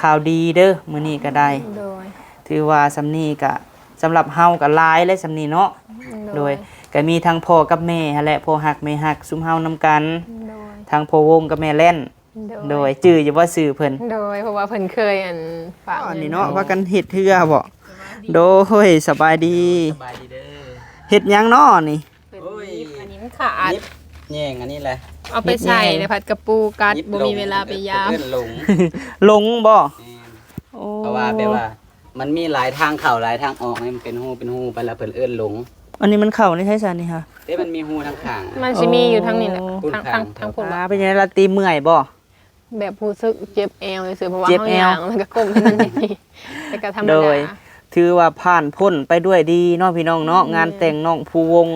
ຂ່າວດີເດີ ມື້ນີ້ກໍໄດ້ ໂດຍ ຖືວ່າສ່ຳນີ້ກໍ ສຳລັບເຮົາກໍຫຼາຍແລ້ວສ່ຳນີ້ເນາະ ໂດຍ ໂດຍ ກໍມີທັງພໍ່ກັບແມ່ຫັ້ນແຫຼະ ພໍ່ຮັກແມ່ຮັກ ຊຸມເຮົານຳກັນ ໂດຍ ທັງພໍ່ວົງກັບແມ່ແລ່ນ ໂດຍ ໂດຍ ຈື່ຢູ່ບໍ່ຊື່ເພິ່ນ? ໂດຍ ເພາະວ່າເພິ່ນເຄີຍ ອັນ ຝາກ ອັນນີ້ເນາະ ເງິນໃຫ້ ພາກັນເຮັດເຮືອບໍ? ໂດຍ ສະບາຍດີ ສະບາຍດີເດີ ເຮັດຫຍັງເນາະນີ້? ເພິ່ນ ໂອ້ຍ ໜີບ ອັນນີ້ມັນຂາດ ໜີບແຍງອັນນີ້ແຫຼະ ເອົາໄປໃສ່ ເຮັດຫຍັງ ແລ້ວພັດກະປູກັດ ບໍ່ມີເວລາໄປຢາມ ເອີ້ນຫຼົງ ຫຼົງບໍ? ແມ່ນ ໂອ້ ເພາະວ່າແບບວ່າ ມັນມີຫຼາຍທາງເຂົ້າຫຼາຍທາງອອກ ໃຫ້ມັນເປັນຮູເປັນຮູໄປ ແລ້ວເພິ່ນເອີ້ນຫຼົງ ອັນນີ້ມັນເຂົ້າໃນໃສຊັ້ນນີ້ຫະ? ເດ້ ມັນມີຮູທາງຂ້າງ ມັນຊິມີຢູ່ທາງນີ້ແຫຼະ ໂອ້ ທາງ ທາງພຸ້ນ ອ່າ ເປັນຫຍັງລາຕີເມື່ອຍບໍ? ແບບຮູ້ສຶກເຈັບແອວຊື່ໆ ເພາະວ່າ ເຈັບແອວ ເຮົາຍ່າງ ແລ້ວກໍກົ້ມເທົ່ານັ້ນເອງ ແຕ່ກໍທຳມະດາ ໂດຍ ຖືວ່າຜ່ານພົ້ນໄປດ້ວຍດີເນາະ ພີ່ນ້ອງເນາະ ແມ່ນ ງານແຕ່ງນ້ອງພູວົງ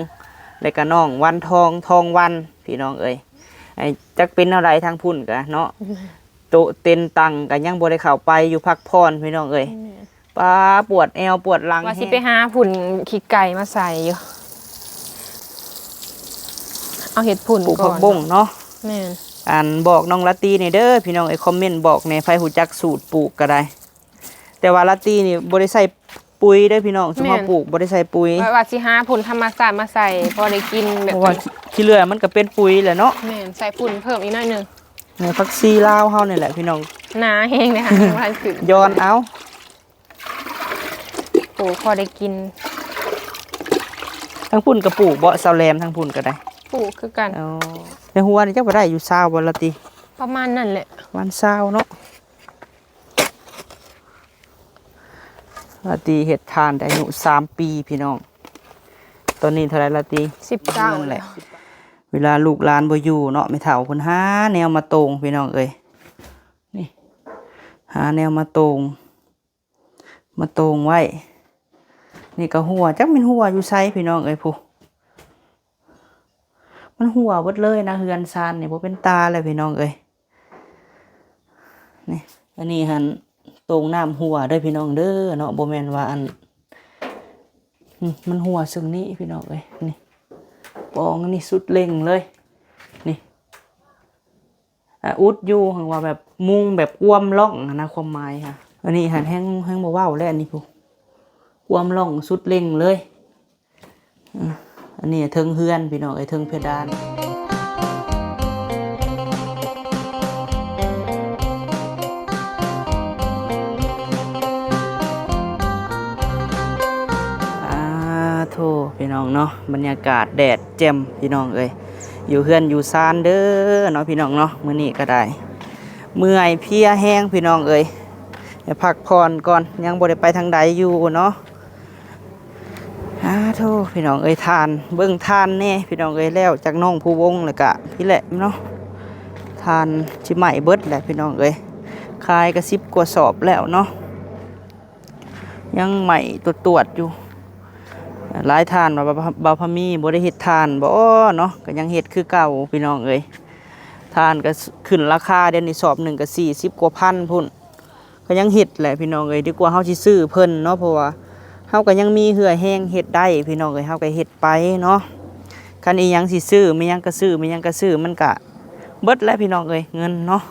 ແລ້ວກໍນ້ອງວັນທອງ ທອງວັນ ພີ່ນ້ອງເອີຍ ໄອ້ ຈັກເປັນແນວໃດທາງພຸ້ນກະເນາະ ໂຕະເຕັນຕັ່ງກໍຍັງບໍ່ໄດ້ເຂົ້າໄປ ຢູ່ພັກຜ່ອນ ພີ່ນ້ອງເອີຍ ແມ່ນ ປ້າ ປວດແອວປວດຫຼັງ ວ່າຊິ ແຮງ ໄປຫາຝຸ່ນຂີ້ໄກ່ມາໃສ່ຢູ່ ເອົາເຮັດຝຸ່ນ ປູກຜັກບົ້ງເນາະ ແມ່ນ ອັນ ບອກນ້ອງລາຕີແດ່ເດີ ພີ່ນ້ອງເອີຍ ຄອມເມັນບອກແດ່ ໃຜຮູ້ຈັກສູດປູກກໍໄດ້ ແຕ່ວ່າລາຕີນີ້ບໍ່ໄດ້ໃສ່ປຸ໋ຍເດີພີ່ນ້ອງ ຊຸມເຮົາ ແມ່ນ ປູກບໍ່ໄດ້ໃສ່ປຸ໋ຍ ວ່າ ວ່າຊິຫາຝຸ່ນທຳມະຊາດມາໃສ່ ພໍໄດ້ກິນແບບ ເພາະວ່າຂີ້ເຫຼືອມັນກໍເປັນປຸ໋ຍແຫຼະເນາະ ແມ່ນ ໃສ່ຝຸ່ນເພີ່ມອີກໜ້ອຍໜຶ່ງ ເອີ ຜັກຊີລາວເຮົານີ້ແຫຼະພີ່ນ້ອງ ໜາແຮງເດ້ ຫາຍັງບໍ່ທັນຂຶ້ນ ຍ້ອນເອົາ ປູກພໍໄດ້ກິນ ທາງພຸ້ນກໍປູກບໍ ສາວແຫຼມ ທາງພຸ້ນກໍໄດ້ ປູກຄືກັນ ອໍ ໃນຫົວນີ້ຈັກວ່າໄດ້ຢູ່ຊາວບໍ່ລາຕີ ປະມານນັ້ນແຫຼະ ປະມານຊາວເນາະ ລາຕີເຮັດຖ່ານແຕ່ອາຍຸສາມປີພີ່ນ້ອງ ຕອນນີ້ເທົ່າໃດລາຕີ ສິບເກົ້າແຫຼະ ເວລາລູກຫຼານບໍ່ຢູ່ເນາະ ແມ່ເຖົ້າເພິ່ນຫາແນວມາໂຕ່ງພີ່ນ້ອງເອີຍ ນີ້ ຫາແນວມາໂຕ່ງ ມາໂຕ່ງໄວ້ ນີ້ກໍຮົ່ວ ຈັກແມ່ນຮົ່ວຢູ່ໃສພີ່ນ້ອງເອີຍ ພຸ້ນ ມັນຮົ່ວເບິດເລີຍນະ ເຮືອນຊານນີ້ບໍ່ເປັນຕາແລ້ວພີ່ນ້ອງເອີຍ ນີ້ ອັນນີ້ຫັ້ນໂຕ່ງນ້ຳຮົ່ວເດີພີ່ນ້ອງເດີເນາະ ບໍ່ແມ່ນວ່າອັນ ອື ມັນຮົ່ວເຊິ່ງນີ້ພີ່ນ້ອງເອີຍ ນີ້ ປອງນີ້ສຸດເລັ່ງເລີຍ ນີ້ ອາ ອຸດຢູ່ ຫາກວ່າແບບມຸງແບບກວມລ່ອງຫັ້ນນະ ຄວາມໝາຍຫະ ອັນນີ້ຫັ້ນແຮງ ແຮງບໍ່ເວົ້າແລ້ວ ອັນນີ້ພຸ້ນ ກວມລ່ອງສຸດເລັ່ງເລີຍ ອື ອັນນີ້ເທິງເຮືອນພີ່ນ້ອງເອີຍ ເທິງເພດານ ອາ ໂທ້ ພີ່ນ້ອງເນາະ ບັນຍາກາດແດດແຈ່ມ ພີ່ນ້ອງເອີຍ ຢູ່ເຮືອນຢູ່ຊານເດີເນາະ ພີ່ນ້ອງເນາະ ມື້ນີ້ກໍໄດ້ ເມື່ອຍເພຍແຮງ ພີ່ນ້ອງເອີຍ ໄປພັກຜ່ອນກ່ອນ ຍັງບໍ່ໄດ້ໄປທາງໃດຢູ່ເນາະ ອາ ໂທ້ ພີ່ນ້ອງເອີຍ ຖ່ານ ເບິ່ງຖ່ານແດ່ ພີ່ນ້ອງເອີຍ ແລ້ວຈາກນ້ອງພູວົງ ແລ້ວກະພີ້ແຫຼະເນາະ ຖ່ານຊິໄໝ້ເບິດແຫຼະ ພີ່ນ້ອງເອີຍ ຂາຍກະສິບກວ່າສອບແລ້ວເນາະ ຍັງໄໝ້ຕວດໆຢູ່ ຫຼາຍທ່ານວ່າ ບ່າວ ບ່າວພາມີບໍ່ໄດ້ເຮັດຖ່ານບໍເນາະ ກໍຍັງເຮັດຄືເກົ່າພີ່ນ້ອງເອີຍ ຖ່ານກໍຂຶ້ນລາຄາ ດຽວນີ້ສອບໜຶ່ງກໍສີ່ສິບກວ່າພັນພຸ້ນ ກໍຍັງເຮັດແຫຼະພີ່ນ້ອງເອີຍ ດີກວ່າເຮົາຊິຊື້ເພິ່ນເນາະ ເພາະວ່າເຮົາກໍຍັງມີເຫື່ອແຮງເຮັດໄດ້ພີ່ນ້ອງເອີຍ ເຮົາກໍເຮັດໄປເນາະ ຄັນອີ່ຫຍັງຊິຊື້ ມີຫຍັງກໍຊື້ ມີຫຍັງກໍຊື້ ມັນກະເບິດແຫຼະພີ່ນ້ອງເອີຍ ເງິນເນາະ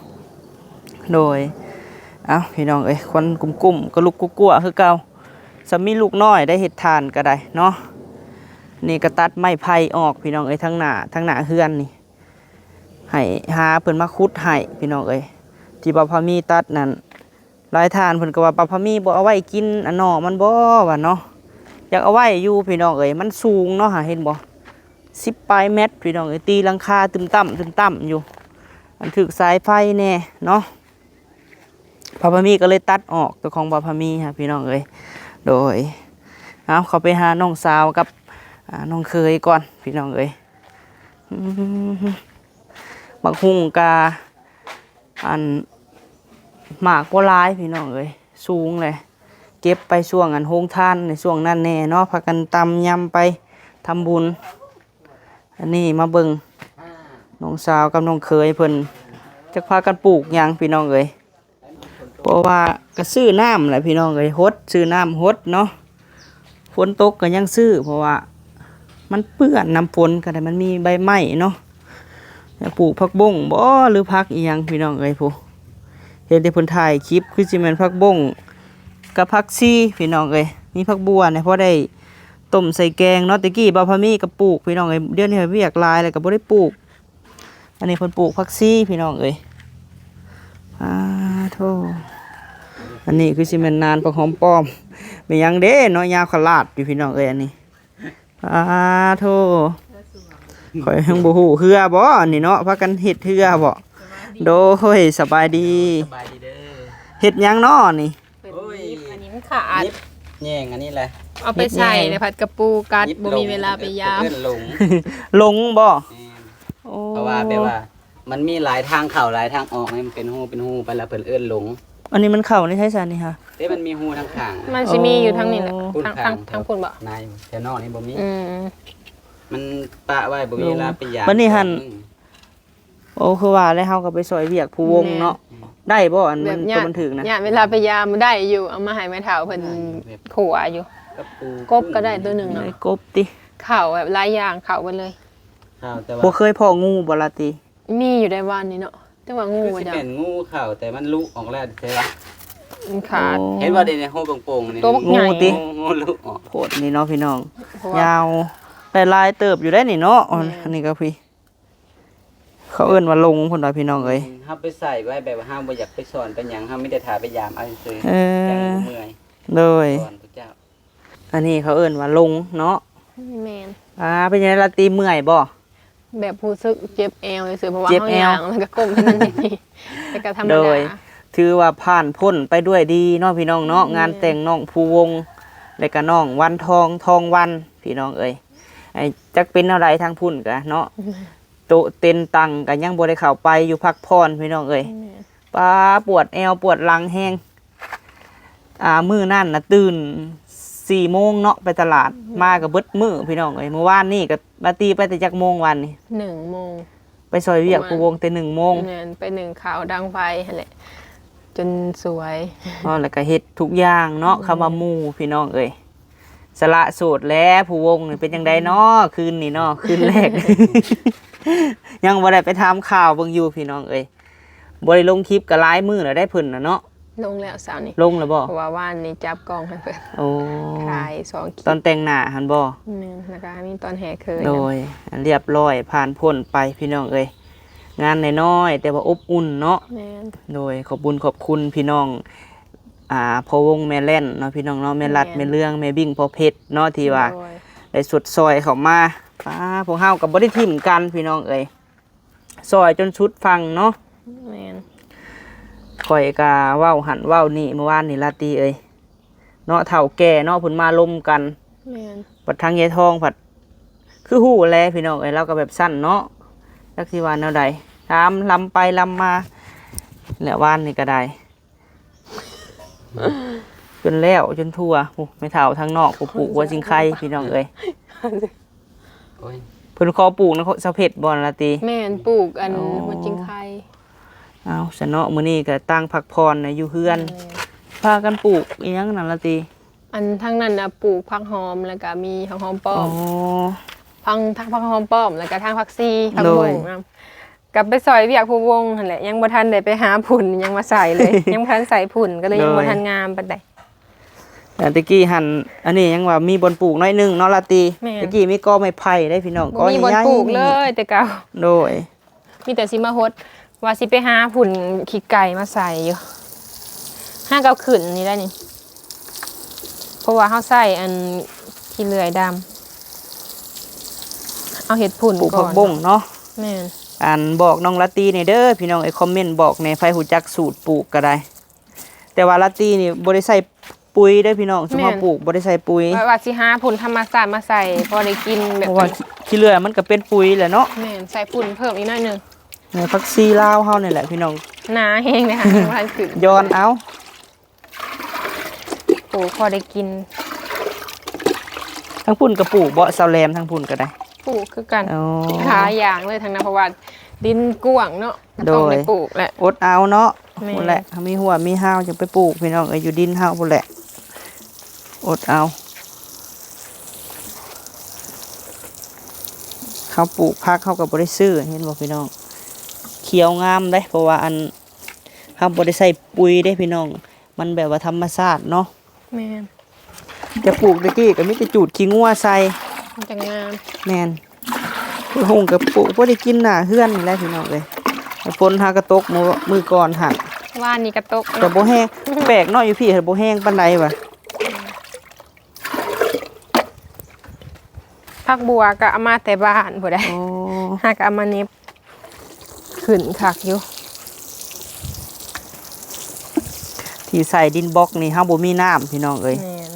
ໂດຍ ເອົ້າ ພີ່ນ້ອງເອີຍ ຄວັນກຸ້ມໆ ກະລຸກກຸກົວຄືເກົ່າ ສ່ຳມີລູກນ້ອຍໄດ້ເຮັດຖ່ານກໍໄດ້ເນາະ ນີ້ກໍຕັດໄມ້ໄຜ່ອອກພີ່ນ້ອງເອີຍ ທາງໜ້າ ທາງໜ້າເຮືອນນີ້ ໃຫ້ ຫາເພິ່ນມາຂຸດໃຫ້ພີ່ນ້ອງເອີຍ ທີ່ວ່າພາມີຕັດນັ້ນ ຫຼາຍທ່ານເພິ່ນກໍວ່າ ປາພາມີບໍ່ເອົາໄວ້ກິນອັນໜໍ່ມັນບໍວ່າເນາະ ຢາກເອົາໄວ້ຢູ່ພີ່ນ້ອງເອີຍ ມັນສູງເນາະ ຫາເຫັນບໍ່ ສິບປາຍແມັດພີ່ນ້ອງເອີຍ ຕີຫຼັງຄາຕຶມຕ່ຳ ຕຶມຕ່ຳຢູ່ ອັນຖືກສາຍໄຟແດ່ເນາະ ປາພາມີກໍເລີຍຕັດອອກ ຕົວຂອງປາພາມີຫາພີ່ນ້ອງເອີຍ ໂດຍ ເອົາ ເຂົ້າໄປຫານ້ອງສາວກັບ ອ່າ ນ້ອງເຂີຍກ່ອນພີ່ນ້ອງເອີຍ ອືມ ບັກຫຸ່ງກະ ອັນ ໝາກບໍ່ຫຼາຍພີ່ນ້ອງເອີຍ ສູງແຫຼະ ເກັບໄປຊ່ວງອັນໂຮງທານໃນຊ່ວງນັ້ນແດ່ເນາະ ພາກັນຕຳຍຳໄປທຳບຸນ ອັນນີ້ມາເບິ່ງນ້ອງສາວກັບນ້ອງເຂີຍເພິ່ນ ຈັກພາກັນປູກຫຍັງພີ່ນ້ອງເອີຍ ເພາະວ່າກໍຊື້ນ້ຳແຫຼະພີ່ນ້ອງເອີຍ ຫົດ ຊື້ນ້ຳຫົດເນາະ ຝົນຕົກກໍຍັງຊື້ ເພາະວ່າມັນເປື້ອນນ້ຳຝົນກໍໄດ້ ມັນມີໃບໄມ້ເນາະ ຢາກປູກຜັກບົ້ງບໍ ຫຼືຜັກອີ່ຫຍັງພີ່ນ້ອງເອີຍ ຜູ້ ເຫັນແຕ່ເພິ່ນຖ່າຍຄລິບ ຄືຊິແມ່ນຜັກບົ້ງກັບຜັກຊີພີ່ນ້ອງເອີຍ. ມີຜັກບົ່ວແດ່ ພໍໄດ້ຕົ້ມໃສ່ແກງເນາະ. ແຕ່ກີ້ບ່າວພາມີກໍປູກພີ່ນ້ອງເອີຍ, ດຽວນີ້ວຽກຫຼາຍແລ້ວກໍບໍ່ໄດ້ປູກ. ອັນນີ້ເພິ່ນປູກຜັກຊີພີ່ນ້ອງເອີຍ. ອາໂທ ອັນນີ້ຄືຊິແມ່ນນານຜັກຫອມປ້ອມ. ແມ່ນຫຍັງເດ້ເນາະ ຍາວຂະຫຼາດຢູ່ພີ່ນ້ອງເອີຍ ອັນນີ້. ອາໂທ ຂ້ອຍຍັງບໍ່ຮູ້ເຮືອບໍ່ ອັນນີ້ເນາະ. ພາກັນເຮັດເຮືອບໍ່? ໂດຍ ສະບາຍດີ. ສະບາຍດີເດີ. ເຮັດຫຍັງເນາະນີ້? ໂອ້ຍ ອັນນີ້ມັນຂາດ ແຍງອັນນີ້ແຫຼະ ເອົາໄປໃສ່ແລ້ວພັດກະປູກັດ ບໍ່ມີເວລາໄປຢາມ. ເອີ້ນຫຼົງ ຫຼົງບໍ່? ແມ່ນ. ໂອ້ ເພາະວ່າແບບວ່າ ມັນມີຫຼາຍທາງເຂົ້າຫຼາຍທາງອອກ ໃຫ້ມັນເປັນຮູເປັນຮູໄປ ແລ້ວເພິ່ນເອີ້ນຫຼົງ. ອັນນີ້ມັນເຂົ້າໃນໃສຊັ້ນນີ້ຫະ? ເດ້ ມັນມີຮູທາງຂ້າງ. ມັນຊິມີຢູ່ທາງນີ້ແຫຼະ. ທາງ ທາງພຸ້ນບໍ່? ນາຍ ແຖວນອກນີ້ບໍ່ມີ. ອືມ ມັນປະໄວ້ ບໍ່ມີເວລາໄປຢາມ. ບັດນີ້ຫັ້ນ ໂອ້ ຄືວ່າແລ້ວ ເຮົາກໍໄປຊ່ອຍວຽກຜູ້ວົງເນາະ. ແມ່ນ. ໄດ້ບໍ່ ອັນມັນ ໂຕມັນຖືກນະ? ຍາດເວລາໄປຢາມໄດ້ຢູ່ ເອົາມາໃຫ້ແມ່ເຖົ້າເພິ່ນຂົ້ວຢູ່. ກົບກໍໄດ້ໂຕໜຶ່ງເນາະ. ໄດ້ກົບຕິ? ເຂົ້າແບບຫຼາຍຢ່າງ ເຂົ້າເບິດເລີຍ. ບໍ່ເຄີຍພໍ້ງູບໍ່ລາຕີ? ມີຢູ່ໃດວານນີ້ເນາະ ແຕ່ວ່າງູ ຄືຊິແມ່ນງູເຂົ້າ ແຕ່ມັນລຸອອກແລ້ວແທ້. ມັນຂາດ. ໂອ້ ເຫັນບໍ່ເດ ໃນຮູໂປ່ງໆນີ້ ໂຕບັກໃຫຍ່ ງູຕິ? ງູ ງູລຸອອກ. ໂພດນີ້ເນາະພີ່ນ້ອງ. ຍາວ ໄດ້ຫຼາຍເຕີບຢູ່ໄດ໋ນີ້ເນາະ. ແມ່ນ. ອັນນີ້ກໍພີ່ ເຂົາເອີ້ນວ່າຫຼົງພຸ້ນວ່າພີ່ນ້ອງເອີຍ. ອືມ ເຮົາໄປໃສ່ໄວ້ແບບວ່າເຮົາບໍ່ຢາກໄປສອນໄປຫຍັງ ເຮົາມີແຕ່ຖ້າໄປຢາມເອົາຊື່ໆ. ເອີ ຈັ່ງບໍ່ເມື່ອຍ. ໂດຍ ສອນພະເຈົ້າ. ອັນນີ້ເຂົາເອີ້ນວ່າຫຼົງເນາະ. ແມ່ນ. ອ່າ ເປັນຈັ່ງໃດລາຕີ ເມື່ອຍບໍ່? ແບບຮູ້ສຶກເຈັບແອວຊື່ໆ ເພາະວ່າເຮົາຍ່າງແລ້ວກໍກົ້ມເທົ່ານັ້ນເອງ ແຕ່ກໍທຳມະດາ. ໂດຍ ຖືວ່າຜ່ານພົ້ນໄປດ້ວຍດີເນາະພີ່ນ້ອງເນາະ. ແມ່ນ. ງານແຕ່ງນ້ອງພູວົງ ແລະກະນ້ອງວັນທອງ ທອງວັນ ພີ່ນ້ອງເອີຍ. ໄອ້ ຈັກເປັນແນວໃດທາງພຸ້ນກະເນາະ ໂຕະເຕັນຕັ່ງກະຍັງບໍ່ໄດ້ເຂົ້າໄປ ຢູ່ພັກຜ່ອນພີ່ນ້ອງເອີຍ. ແມ່ນ. ປາ ປວດແອວປວດຫຼັງແຮງ. ອ່າ ມື້ນັ້ນນະຕື່ນສີ່ໂມງເນາະ ໄປຕະຫຼາດ. ແມ່ນ. ມາກໍເບິດມື້ພີ່ນ້ອງເອີຍ. ມື້ວານນີ້ກໍ ລາຕີໄປແຕ່ຈັກໂມງວານນີ້? ໜຶ່ງໂມງ. ໄປຊ່ອຍວຽກ ປະມານ ພູວົງແຕ່ໜຶ່ງໂມງ. ແມ່ນ ໄປໜຶ້ງເຂົ້າດັງໄຟຫັ້ນແຫຼະ ຈົນສວຍ. ເວົ້າແລ້ວກໍເຮັດທຸກຢ່າງເນາະ. ແມ່ນ. ຄຳວ່າໝູ່ພີ່ນ້ອງເອີຍ ສະຫຼະໂສດແລ້ວ. ພູວົງນີ້ເປັນຈັ່ງໃດເນາະ ຄືນນີ້ເນາະ ຄືນແລກ ຍັງບໍ່ໄດ້ໄປຖາມຂ່າວເບິ່ງຢູ່ພີ່ນ້ອງເອີຍ. ບໍ່ໄດ້ລົງຄລິບກໍຫຼາຍມື້ແລ້ວໄດ໋ເພິ່ນນະເນາະ. ລົງແລ້ວເຊົ້ານີ້. ລົງແລ້ວບໍ່? ເພາະວ່າວານນີ້ຈັບກ້ອງໃຫ້ເພິ່ນ. ໂອ້ ຖ່າຍສອງຄລິບ. ຕອນແຕ່ງໜ້າຫັ້ນບໍ່? ແມ່ນ. ແລ້ວກໍມີຕອນແຫ່ເຂີນ. ໂດຍ ລຽບຮ້ອຍ ຜ່ານພົ້ນໄປພີ່ນ້ອງເອີຍ. ງານນ້ອຍໆ ແຕ່ວ່າອົບອຸ່ນເນາະ. ແມ່ນ. ໂດຍ ຂອບບຸນຂອບຄຸນພີ່ນ້ອງ ອ່າ ພໍ່ວົງແມ່ແລ່ນເນາະ ພີ່ນ້ອງເນາະ. ແມ່ລັດ ແມ່ເລື່ອງ ແມ່ບິ້ງ ພໍ່ເພັດເນາະ ທີ່ວ່າ ໂດຍ ໄດ້ຊົດຊ່ອຍເຂົ້າມາ. ປ້າ ພວກເຮົາກໍບໍ່ໄດ້ຖິ້ມກັນພີ່ນ້ອງເອີຍ. ຊ່ອຍຈົນສຸດຝັ່ງເນາະ. ແມ່ນ. ຂ້ອຍກະເວົ້າຫັ້ນເວົ້ານີ້ມື້ວານນີ້ລາຕີເອີຍ ເນາະ ເຖົ້າແກ່ເນາະ ເພິ່ນມາລົມກັນ. ແມ່ນ. ບັດທາງຍາຍທອງພັດ ຄືຮູ້ແຫຼະພີ່ນ້ອງເອີຍ ລາວກໍແບບຊັ້ນເນາະ ຈັກຊິວ່າແນວໃດ ຖາມລຳໄປລຳມາ ແລ້ວວານນີ້ກໍໄດ້ ຈົນແລ້ວຈົນທົ່ວ. ໂອ້ ແມ່ເຖົ້າທາງນອກ ຜູ້ປູກຫົວຈິງໄຄ ພີ່ນ້ອງເອີຍ. ໂອ້ຍ ເພິ່ນຂໍປູກນຳສາວເພັດບໍ່ລາຕີ? ແມ່ນ ປູກອັນ ໂອ້ ຫົວຈິງໄຄ. ເອົາຊະເນາະ ມື້ນີ້ກໍຕ່າງພັກຜ່ອນນະຢູ່ເຮືອນ. ແມ່ນ. ພາກັນປູກອີ່ຫຍັງນັ້ນລາຕີ? ອັນທາງນັ້ນນະປູກຜັກຫອມ ແລ້ວກໍມີຜັກຫອມປ້ອມ. ອໍ ທັງ ທັງຜັກຫອມປ້ອມ ແລ້ວກໍທັງຜັກຊີ ຜັກ ໂດຍ ບຸ້ງນຳ. ກັບໄປຊ່ອຍວຽກພູວົງຫັ້ນແຫຼະ ຍັງບໍ່ທັນໄດ້ໄປຫາຝຸ່ນຫຍັງມາໃສ່ເລີຍ ຍັງບໍ່ທັນໃສ່ຝຸ່ນ ກໍເລີຍຍັງບໍ່ທັນງາມປານໃດ. ແຕ່ຕະກີ້ຫັ້ນ ອັນນີ້ຍັງວ່າມີບ່ອນປູກໜ້ອຍໜຶ່ງເນາະລາຕີ. ແມ່ນ. ຕະກີ້ມີກໍໄມ້ໄຜ່ເດ້ພີ່ນ້ອງ ບໍ່ມີບ່ອນປູກເລີຍແຕ່ເກົ່າ. ໂດຍ. ມີແຕ່ຊິມາຫົດ ວ່າຊິໄປຫາຝຸ່ນຂີ້ໄກ່ມາໃສ່ຢູ່ ຫາກໍເອົາຂຶ້ນນີ້ໄດ້ນີ້ ເພາະວ່າເຮົາໃຊ້ອັນຂີ້ເລື່ອຍດຳ ເອົາເຮັດຝຸ່ນ ປູກຜັກບົ້ງເນາະ. ແມ່ນ. ອັນ ບອກນ້ອງລາຕີແດ່ເດີພີ່ນ້ອງເອີຍ ຄອມເມັນບອກແດ່ ໃຜຮູ້ຈັກສູດປູກກໍໄດ້. ແຕ່ວ່າລາຕີນີ້ບໍ່ໄດ້ໃສ່ປຸ໋ຍເດີພີ່ນ້ອງ ຊຸມເຮົາ ແມ່ນ ປູກບໍ່ໄດ້ໃສ່ປຸ໋ຍ ວ່າ ວ່າຊິຫາຝຸ່ນທຳມະຊາດມາໃສ່ ພໍໄດ້ກິນແບບ ເພາະວ່າຂີ້ເລື່ອຍມັນກໍເປັນປຸ໋ຍແຫຼະເນາະ. ແມ່ນ ໃສ່ຝຸ່ນເພີ່ມອີກໜ້ອຍໜຶ່ງ. ແມ່ນ ຜັກຊີລາວເຮົານີ້ແຫຼະພີ່ນ້ອງ ໜາແຮງເດ້ ຫາຍັງບໍ່ທັນຂຶ້ນ ຍ້ອນເອົາ. ໂອ້ ພໍໄດ້ກິນ. ທາງພຸ້ນກໍປູກບໍ່ ສາວແຫຼມ ທາງພຸ້ນກໍໄດ້? ປູກຄືກັນ. ອໍ ຫຼາຍຢ່າງເລີຍທາງນັ້ນ ເພາະວ່າດິນກວ້າງເນາະ. ໂດຍ ຕ້ອງໄດ້ປູກແຫຼະ ອົດເອົາເນາະ. ແມ່ນ ພຸ້ນແຫຼະ ເຮົາມີຮົ້ວມີຮາວຈຶ່ງໄປປູກພີ່ນ້ອງເອີຍ ຢູ່ດິນເຮົາພຸ້ນແຫຼະ ອົດເອົາ. ເຮົາປູກຜັກເຮົາກໍບໍ່ໄດ້ຊື້ ເຫັນບໍ່ພີ່ນ້ອງ ຂຽວງາມເດ້ ເພາະວ່າອັນ ເຮົາບໍ່ໄດ້ໃສ່ປຸ໋ຍເດ້ພີ່ນ້ອງ ມັນແບບວ່າທຳມະຊາດເນາະ. ແມ່ນ ຈະປູກແຕ່ກີ້ກໍມີແຕ່ຈູດຂີ້ງົວໃສ່ ມັນຈະງາມ. ແມ່ນ ພຸ້ນກໍປູກພໍໄດ້ກິນໜ້າເຮືອນນີ້ແຫຼະພີ່ນ້ອງເອີຍ. ຝົນຫາກະຕົກມື້ ມື້ກ່ອນຫັ້ນ ວານນີ້ກະຕົກ ແຕ່ບໍ່ແຮງ ແປກເນາະ ຢູ່ພີ້ບໍ່ແຮງປານໃດວ່າ. ຜັກບົວກໍເອົາມາແຕ່ບ້ານພຸ້ນໃດ. ໂອ້ ຫາກໍເອົາມາເໜັບ ຂຶ້ນຄັກຢູ່. ທີ່ໃສ່ດິນບລັອກນີ້ເຮົາບໍ່ມີນ້ຳພີ່ນ້ອງເອີຍ. ແມ່ນ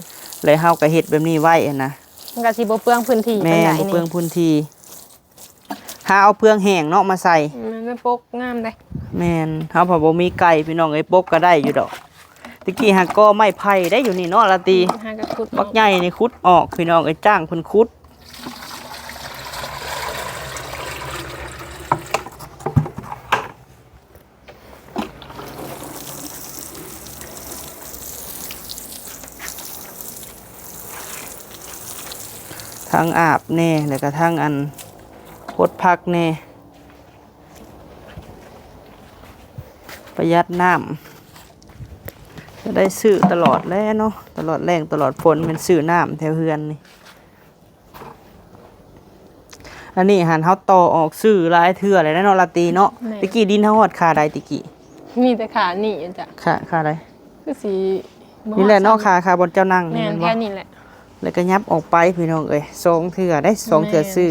ແລະເຮົາກໍເຮັດແບບນີ້ໄວ້ຫັ້ນນະ ມັນກໍຊິບໍ່ເປືອງພື້ນທີ່ປານໃດ. ແມ່ນ ບໍ່ເປືອງພື້ນທີ່ ຫາເອົາເຟືອງແຫ້ງເນາະມາໃສ່. ແມ່ນ ມັນປົກງາມເດ້. ແມ່ນ ເຮົາພັດບໍ່ມີໄກ່ພີ່ນ້ອງເອີຍ ປົກກໍໄດ້ຢູ່ດອກ. ແຕ່ກີ້ຫາກໍໄມ້ໄຜ່ໄດ້ຢູ່ນີ້ເນາະລາຕີ. ຫາກໍຂຸດ ບັກໃຫຍ່ນີ້ຂຸດອອກພີ່ນ້ອງເອີຍ ຈ້າງເພິ່ນຂຸດ. ທັງອາບແດ່ ແລ້ວກໍທັງອັນຫົດຜັກແດ່ ປະຢັດນ້ຳ ກໍໄດ້ຊື້ຕະຫຼອດແຫຼະເນາະ ຕະຫຼອດແລ້ງຕະຫຼອດຝົນ ແມ່ນຊື້ນ້ຳແຖວເຮືອນນີ້. ອັນນີ້ຫັ້ນເຮົາຕໍ່ອອກຊື່ຫຼາຍເທື່ອແລ້ວເນາະລາຕີເນາະ. ແມ່ນ ແຕ່ກີ້ດິນເຮົາຮອດຄາໃດແຕ່ກີ້? ມີແຕ່ຄານີ້ຈ້ະ. ຄາ ຄາໃດ? ຄືຊິບໍ່ຮອດ ນີ້ແຫຼະເນາະ ຄາ ຄາບ່ອນເຈົ້ານັ່ງນີ້. ແມ່ນ ແມ່ນບໍ່? ແຖວນີ້ແຫຼະ ແລ້ວກໍຫຍັບອອກໄປພີ່ນ້ອງເອີຍ ສອງເທື່ອໄດ໋ ສອງເທື່ອ ແມ່ນ ຊື້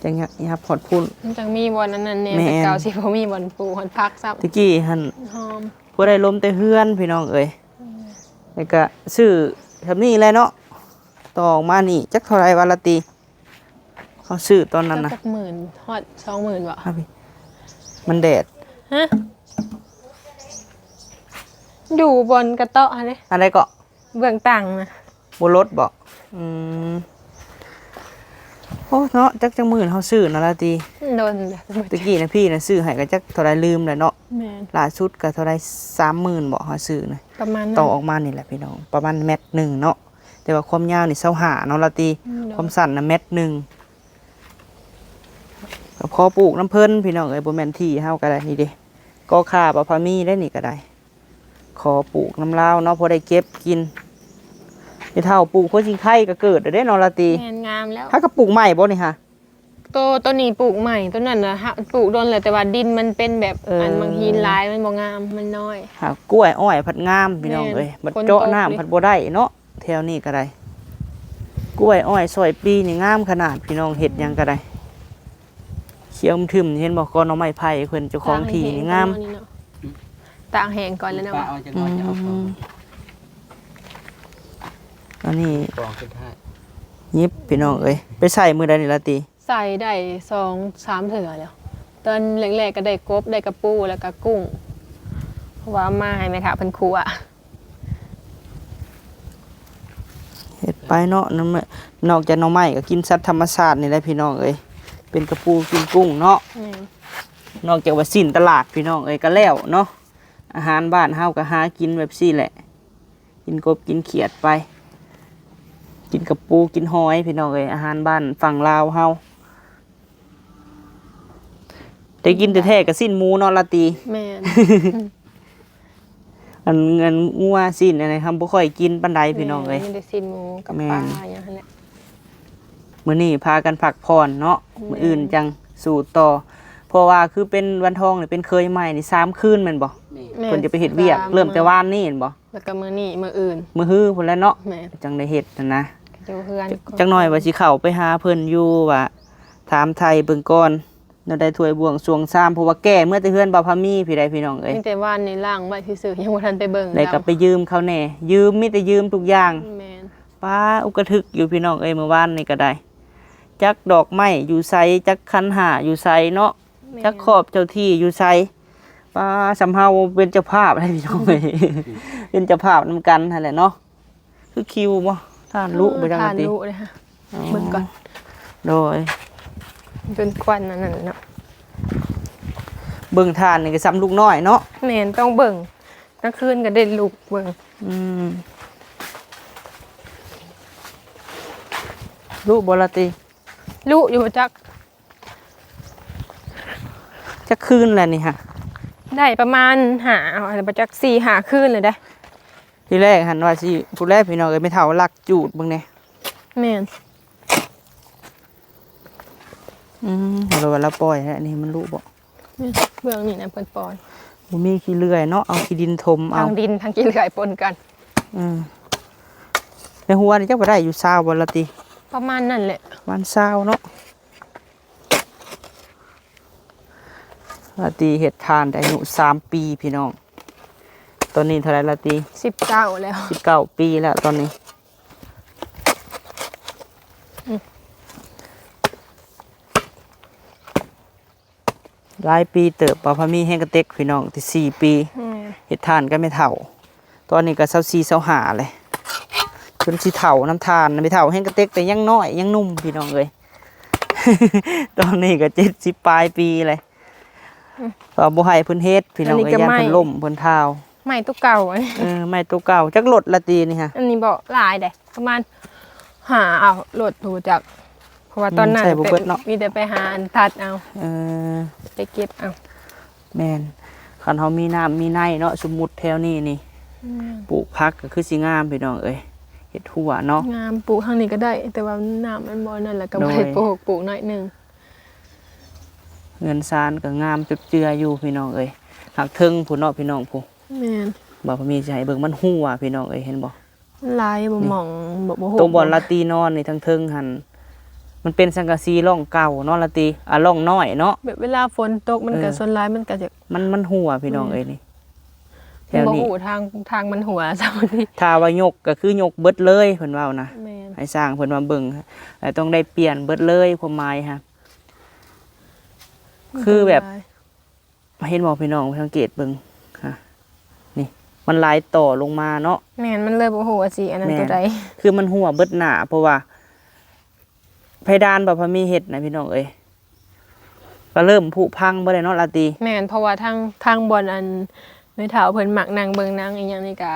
ຈັ່ງຫຍັບ ຫຍັບຮອດພຸ້ນ ມັນຈັ່ງມີບ່ອນອັນນັ້ນແດ່. ແມ່ນ ແຕ່ເກົ່າຊິບໍ່ມີບ່ອນປູກບ່ອນຜັກຊ້ຳ. ແຕ່ກີ້ຫັ້ນ ຫອມ ພໍໄດ້ລົມແຕ່ເຮືອນພີ່ນ້ອງເອີຍ. ແລ້ວກໍຊື້ສ່ຳນີ້ແຫຼະເນາະ ຕໍ່ອອກມານີ້ຈັກເທົ່າໃດວະລາຕີ? ເຮົາຊື້ຕອນນັ້ນນະ ຈັກໝື່ນ ຮອດສອງໝື່ນບໍ່? ມັນແດດ ຮະ ຢູ່ບ່ອນກະເຕາະຫັ້ນເດ້. ອັນໃດເກາະ? ເບື້ອງຕັ້ງນະ ບໍ່ລົດບໍ່? ອືມ ໂອ້ເນາະ ຈັກ ຈັກໝື່ນເຮົາຊື້ນະລາຕີ. ດົນແລ້ວ ແຕ່ກີ້ນະ ພີ່ນະຊື້ໃຫ້ກໍຈັກເທົ່າໃດລືມແລ້ວເນາະ. ແມ່ນ ລ່າສຸດກໍເທົ່າໃດ ສາມໝື່ນບໍ່ ເຮົາຊື້ນະ ປະມານນັ້ນ ຕໍ່ອອກມານີ້ແຫຼະພີ່ນ້ອງ ປະມານແມັດໜຶ່ງເນາະ. ແຕ່ວ່າຄວາມຍາວນີ້ຊາວຫ້າເນາະລາຕີ. ອືມ ຄວາມສັ້ນນະແມັດໜຶ່ງ. ກໍຂໍປູກນຳເພິ່ນພີ່ນ້ອງເອີຍ ບໍ່ແມ່ນທີ່ເຮົາກໍໄດ້. ນີ້ເດ້ ກໍຂ່າ ປາພາມີໄດ້ນີ້ກໍໄດ້ ຂໍປູກນຳລາວເນາະ ພໍໄດ້ເກັບກິນ. ແມ່ເຖົ້າປູກຫົວຊິງໄຄກໍເກີດແລ້ວເດ້ເນາະລາຕີ. ແມ່ນ ງາມແລ້ວ. ຫາກໍປູກໃໝ່ບໍ່ນີ້ຫະ? ໂຕ ໂຕນີ້ປູກໃໝ່ ໂຕນັ້ນນະ ຫາ ປູກດົນແລ້ວ ແຕ່ວ່າດິນມັນເປັນແບບ ເອີ ອັນມັນຫີນຫຼາຍ ມັນບໍ່ງາມ ມັນນ້ອຍ. ຫາກ້ວຍອ້ອຍພັດງາມພີ່ນ້ອງເອີຍ. ແມ່ນ ບັດເຈາະນ້ຳ ຝົນຕົກ ພັດບໍ່ໄດ້ເນາະ ແຖວນີ້ກໍໄດ້. ກ້ວຍອ້ອຍຊອຍປີນີ້ງາມຂະໜາດພີ່ນ້ອງ ເຮັດຫຍັງກໍໄດ້. ຂຽວທຶ່ມ ເຫັນບໍ່ ກໍໜໍ່ໄມ້ໄຜ່ເພິ່ນ ເຈົ້າຂອງທີ່ນີ້ງາມ. ຕາກແຫ້ງກ່ອນແລ້ວເນາະ. ອືມ ອັນນີ້ ກອງສຸດທ້າຍ ຫຍິບພີ່ນ້ອງເອີຍ. ໄປໃສ່ມື້ໃດນີ້ລາຕີ? ໃສ່ໄດ້ສອງສາມເທື່ອແລ້ວ. ຕອນແລກໆກໍໄດ້ກົບ ໄດ້ກະປູ ແລ້ວກໍກຸ້ງ ເພາະວ່າເອົາມາໃຫ້ແມ່ເຖົ້າເພິ່ນຂົ້ວ. ເຮັດໄປເນາະ ນອກຈາກໜໍ່ໄມ້ກໍກິນສັດທຳມະຊາດນີ້ແຫຼະພີ່ນ້ອງເອີຍ ເປັນກະປູກິນກຸ້ງເນາະ. ແມ່ນ ນອກຈາກວ່າຊີ້ນຕະຫຼາດພີ່ນ້ອງເອີຍ ກໍແລ້ວເນາະ. ອາຫານບ້ານເຮົາກໍຫາກິນແບບຊີ້ແຫຼະ ກິນກົບກິນຂຽດໄປ ກິນກະປູກິນຫອຍພີ່ນ້ອງເອີຍ ອາຫານບ້ານຝັ່ງລາວເຮົາ. ໄດ້ກິນແທ້ໆກໍຊີ້ນໝູເນາະລາຕີ. ແມ່ນ ອັນ ອັນງົວຊີ້ນອັນນັ້ນ ເຮົາບໍ່ຄ່ອຍກິນປານໃດພີ່ນ້ອງເອີຍ. ແມ່ນ ມີແຕ່ຊີ້ນໝູກັບ ແມ່ນ ປາຫຍັງຫັ້ນແຫຼະ. ມື້ນີ້ພາກັນພັກຜ່ອນເນາະ. ແມ່ນ ມື້ອື່ນຈັ່ງສູ້ຕໍ່ ເພາະວ່າຄືເປັນວັນທອງນີ້ ເປັນເຂີຍໃໝ່ນີ້ສາມຄືນແມ່ນບໍ່? ແມ່ນ ແມ່ນ ເພິ່ນຈະໄປເຮັດວຽກ ສາມ ເລີ່ມແຕ່ວານນີ້ແມ່ນບໍ່? ແລ້ວກໍມື້ນີ້ ມື້ອື່ນ ມື້ຮືພຸ້ນແຫຼະເນາະ. ແມ່ນ ຈັ່ງໄດ້ເຮັດຫັ້ນນະ. ຢູ່ເຮືອນ ຈັກໜ້ອຍວ່າຊິເຂົ້າໄປຫາເພິ່ນຢູ່ ວ່າຖາມໄຖ່ເບິ່ງກ່ອນ ແນວໃດຖ້ວຍບ່ວງຊວງຊາມ ເພາະວ່າແກ່ເມືອແຕ່ເຮືອນບ່າວພາມີພີ້ໃດ໋ພີ່ນ້ອງເອີຍ. ມີແຕ່ວານນີ້ລ້າງໄວ້ຊື່ໆ ຍັງບໍ່ທັນໄປເບິ່ງ. ແລ້ວກໍໄປຢືມເຂົາແດ່ ຢືມ ມີແຕ່ຢືມທຸກຢ່າງ. ແມ່ນ ປ້າ ອຸກກະທຶກຢູ່ພີ່ນ້ອງເອີຍ ມື້ວານນີ້ກໍໄດ້. ຈັກດອກໄມ້ຢູ່ໃສ ຈັກຂັນຫ້າຢູ່ໃສເນາະ. ແມ່ນ ຈັກຂອບເຈົ້າທີ່ຢູ່ໃສ. ປ້າ ສ່ຳເຮົາເປັນເຈົ້າພາບເລີຍພີ່ນ້ອງເອີຍ ເປັນເຈົ້າພາບນຳກັນຫັ້ນແຫຼະເນາະ. ຄືຄິວບໍ່? ຖ່ານລຸບໍ່? ເອີ ຈັ່ງວ່າຕິ ຖ່ານລຸເດ້ ອໍ ເບິ່ງກ່ອນ. ໂດຍ ເປັນຄວັນອັນນັ້ນເນາະ. ເບິ່ງຖ່ານນີ້ກໍສ່ຳລູກນ້ອຍເນາະ. ແມ່ນ ຕ້ອງເບິ່ງ ກາງຄືນກໍໄດ້ລຸກເບິ່ງ. ອືມ ລຸບໍ່ລະຕິ? ລຸຢູ່ ຈັກ ຈັກຄືນແລ້ວນີ້ຫະ? ໄດ້ປະມານຫ້າ ເອົາ ບໍ່ຈັກສີ່ຫ້າຄືນເລີຍເດ້. ທີແລກຫັ້ນວ່າຊິ ຜູ້ແລກ ພີ່ນ້ອງເອີຍ ແມ່ເຖົ້າລັກຈູດເບິ່ງແດ່. ແມ່ນ. ອືມ ເຮົາລະວ່າລາວປ່ອຍແລ້ວ ອັນນີ້ມັນລຸບໍ່? ນີ້ ເບື້ອງນີ້ນະເພິ່ນປ່ອຍ. ບໍ່ມີຂີ້ເລື່ອຍເນາະ ເອົາຂີ້ດິນຖົມເອົາ. ທັງດິນທັງຂີ້ເລື່ອຍປົນກັນ. ອືມ ໃນຫົວນີ້ຈັກວ່າໄດ້ຢູ່ຊາວບໍ່ລະຕິ? ປະມານນັ້ນແຫຼະ ປະມານຊາວເນາະ. ລາຕີເຮັດຖ່ານແຕ່ອາຍຸສາມປີ ພີ່ນ້ອງ. ຕອນນີ້ເທົ່າໃດລາຕີ? ສິບເກົ້າແລ້ວ. ສິບເກົ້າປີແລ້ວຕອນນີ້. ອືມ ຫຼາຍປີເຕີບ ປາພາມີແຮງກະເຕັກ ພີ່ນ້ອງ ແຕ່ສີ່ປີ. ແມ່ນ. ເຮັດຖ່ານກັບແມ່ເຖົ້າ. ຕອນນີ້ກໍຊາວສີ່ ຊາວຫ້າແຫຼະ ຈົນຊິເຖົ້ານຳຖ່ານ. ແມ່ເຖົ້າແຮງກະເຕັກແຕ່ຍັງນ້ອຍຍັງໜຸ່ມ ພີ່ນ້ອງເອີຍ. ຕອນນີ້ກໍເຈັດສິບປາຍປີແຫຼະ. ອືມ ກໍບໍ່ໃຫ້ເພິ່ນເຮັດ ພີ່ນ້ອງເອີຍ ຢ້ານເພິ່ນລົ້ມເພິ່ນທ້າວ. ໄມ້ໂຕເກົ່າ ເອີ ໄມ້ໂຕເກົ່າ. ຈັກໂລດລະຕີນີ້ຫະ? ອັນນີ້ບໍ່ຫຼາຍເດ້ ປະມານຫ້າ ເອົາໂລດ ບໍ່ຈັກ ເພາະວ່າຕອນນັ້ນ ອືມ ໃຊ້ບໍ່ເບິດເນາະ ມີແຕ່ໄປຫາອັນຕັດເອົາ. ເອີ ໄປເກັບເອົາ. ແມ່ນ. ຄັນເຮົາມີນ້ຳມີໃນເນາະ ສົມມຸດແຖວນີ້ນີ້ ອືມ ປູກຜັກກໍຄືຊິງາມ ພີ່ນ້ອງເອີຍ. ເຮັດຮົ້ວເນາະ ງາມ. ປູກທາງນີ້ກໍໄດ້ ແຕ່ວ່ານ້ຳມັນບໍ່ນັ້ນ ແລ້ວກໍບໍ່ໄດ້ ໂດຍ ປູກ ປູກໜ້ອຍໜຶ່ງ. ເຮືອນຊານກໍງາມຈົບເຈືອຢູ່ ພີ່ນ້ອງເອີຍ. ຫາກເທິງພຸ້ນເນາະ ພີ່ນ້ອງຜູ້. ແມ່ນ. ບໍ່ມີຊິໃຫ້ເບິ່ງ ມັນຮົ່ວ ພີ່ນ້ອງເອີຍ ເຫັນບໍ່? ມັນຫຼາຍ ມັນບໍ່ໝ່ອງ ບໍ່ ບໍ່ຮູ້ ຕົງບ່ອນລາຕີນອນນີ້ ທາງເທິງຫັ້ນ ມັນເປັນສັງກະສີຮ່ອງເກົ່າເນາະລາຕີ ອ່າ ຮ່ອງນ້ອຍເນາະ. ແບບເວລາຝົນຕົກມັນກໍ ເອີ ສ່ວນຫຼາຍມັນກໍຈະ ມັນ ມັນຮົ່ວ ພີ່ນ້ອງເອີຍ ນີ້ ແຖວນີ້. ບໍ່ຮູ້ທາງ ທາງມັນຮົ່ວຊ້ຳນີ້. ຖ້າວ່າຍົກກໍຄືຍົກເບິດເລີຍ ເພິ່ນເວົ້ານະ. ແມ່ນ. ໃຫ້ຊ່າງເພິ່ນມາເບິ່ງ ແລ້ວຕ້ອງໄດ້ປ່ຽນເບິດເລີຍ ຄວາມໝາຍຫະ. ຄືແບບ ເຫັນບໍ່ພີ່ນ້ອງ ສັງເກດເບິ່ງ ຮະ ນີ້ ມັນຫຼາຍຕໍ່ລົງມາເນາະ. ແມ່ນ. ມັນເລີຍບໍ່ຮູ້ວ່າຊິອັນນັ້ນ ແມ່ນ ຕົວໃດ ຄືມັນຮົ່ວເບິດໜ້າ ເພາະວ່າເພດານບໍ່ພະມີເຮັດນະ ພີ່ນ້ອງເອີຍ. ກໍເລີ່ມຜຸພັງເບິດແລ້ວເນາະລາຕີ. ແມ່ນ. ເພາະວ່າທາງ ທາງບ່ອນອັນ ແມ່ເຖົ້າເພິ່ນມັກນັ່ງເບິ່ງໜັງອີ່ຫຍັງນີ້ກະ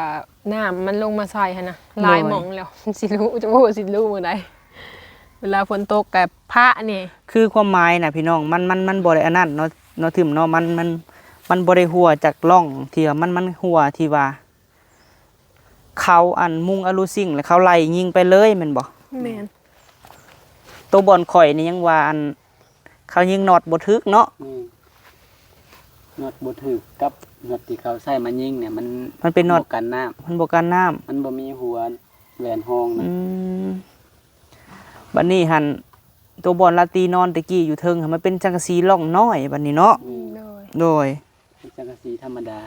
ນ້ຳມັນລົງມາໃສ່ຫັ້ນນະ ຫຼາຍ ໂດຍ ໝ່ອງແລ້ວ ມັນຊິຫຼຸ ຈະບໍ່ຮູ້ຊິຫຼຸມື້ໃດ. ເວລາຝົນຕົກກະພະນີ້ ຄືຄວາມໝາຍນະພີ່ນ້ອງ ມັນ ມັນ ມັນບໍ່ໄດ້ອັນນັ້ນເນາະ ເນາະ ຖືມເນາະ ມັນ ມັນ ມັນບໍ່ໄດ້ຮົ່ວຈາກຮ່ອງທີ່ວ່າ ມັນ ມັນຮົ່ວທີ່ວ່າ ເຂົາອັນມຸງອະລູຊິງ ແລ້ວເຂົາໄລ່ຍິງໄປເລີຍແມ່ນບໍ່? ແມ່ນ. ໂຕບ່ອນຂ້ອຍນີ້ຍັງວ່າອັນ ເຂົາຍິງນັອດບໍ່ຖືກເນາະ. ແມ່ນ. ນັອດບໍ່ຖືກກັບນັອດທີ່ເຂົາໃຊ້ມາຍິງນີ້ ມັນ ມັນເປັນນັອດ ບໍ່ກັນນ້ຳ ມັນບໍ່ກັນນ້ຳ ມັນບໍ່ມີຫົວແຫຼນຮອງນະ. ອືມ ບັດນີ້ຫັ້ນ ໂຕບ່ອນລາຕີນອນແຕ່ກີ້ຢູ່ເທິງຫັ້ນ ມັນເປັນສັງກະສີຮ່ອງນ້ອຍບັດນີ້ເນາະ. ອືມ ໂດຍ ໂດຍ ເປັນສັງກະສີທຳມະດາ.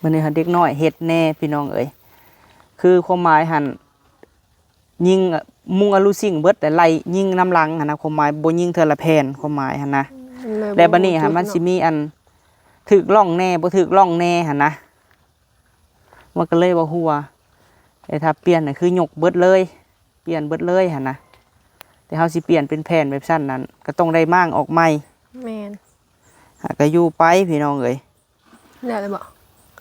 ບັດນີ້ຫັ້ນເດັກນ້ອຍເຮັດແດ່ ພີ່ນ້ອງເອີຍ ຄືຄວາມໝາຍຫັ້ນ ຍິງ ມຸງອະລູຊິງເບິດ ແລ້ວໄລ່ຍິງນຳຫຼັງຫັ້ນນະ ຄວາມໝາຍບໍ່ຍິງເທື່ອລະແຜ່ນ ຄວາມໝາຍຫັ້ນນະ. ອືມ ແລ້ວບັດນີ້ຫັ້ນ ມັນຊິມີອັນຖືກຮ່ອງແດ່ ບໍ່ຖືກຮ່ອງແດ່ຫັ້ນນະ ມັນກໍເລີຍບໍ່ຮົ່ວ. ແຕ່ຖ້າປ່ຽນນະ ຄືຍົກເບິດເລີຍ ປ່ຽນເບິດເລີຍຫັ້ນນະ. ແຕ່ເຮົາຊິປ່ຽນເປັນແຜ່ນແບບຊັ້ນນັ້ນ ກໍຕ້ອງໄດ້ມ້າງອອກໃໝ່. ແມ່ນ. ຫາກໍຢູ່ໄປ ພີ່ນ້ອງເອີຍ. ແລ້ວແລ້ວບໍ່?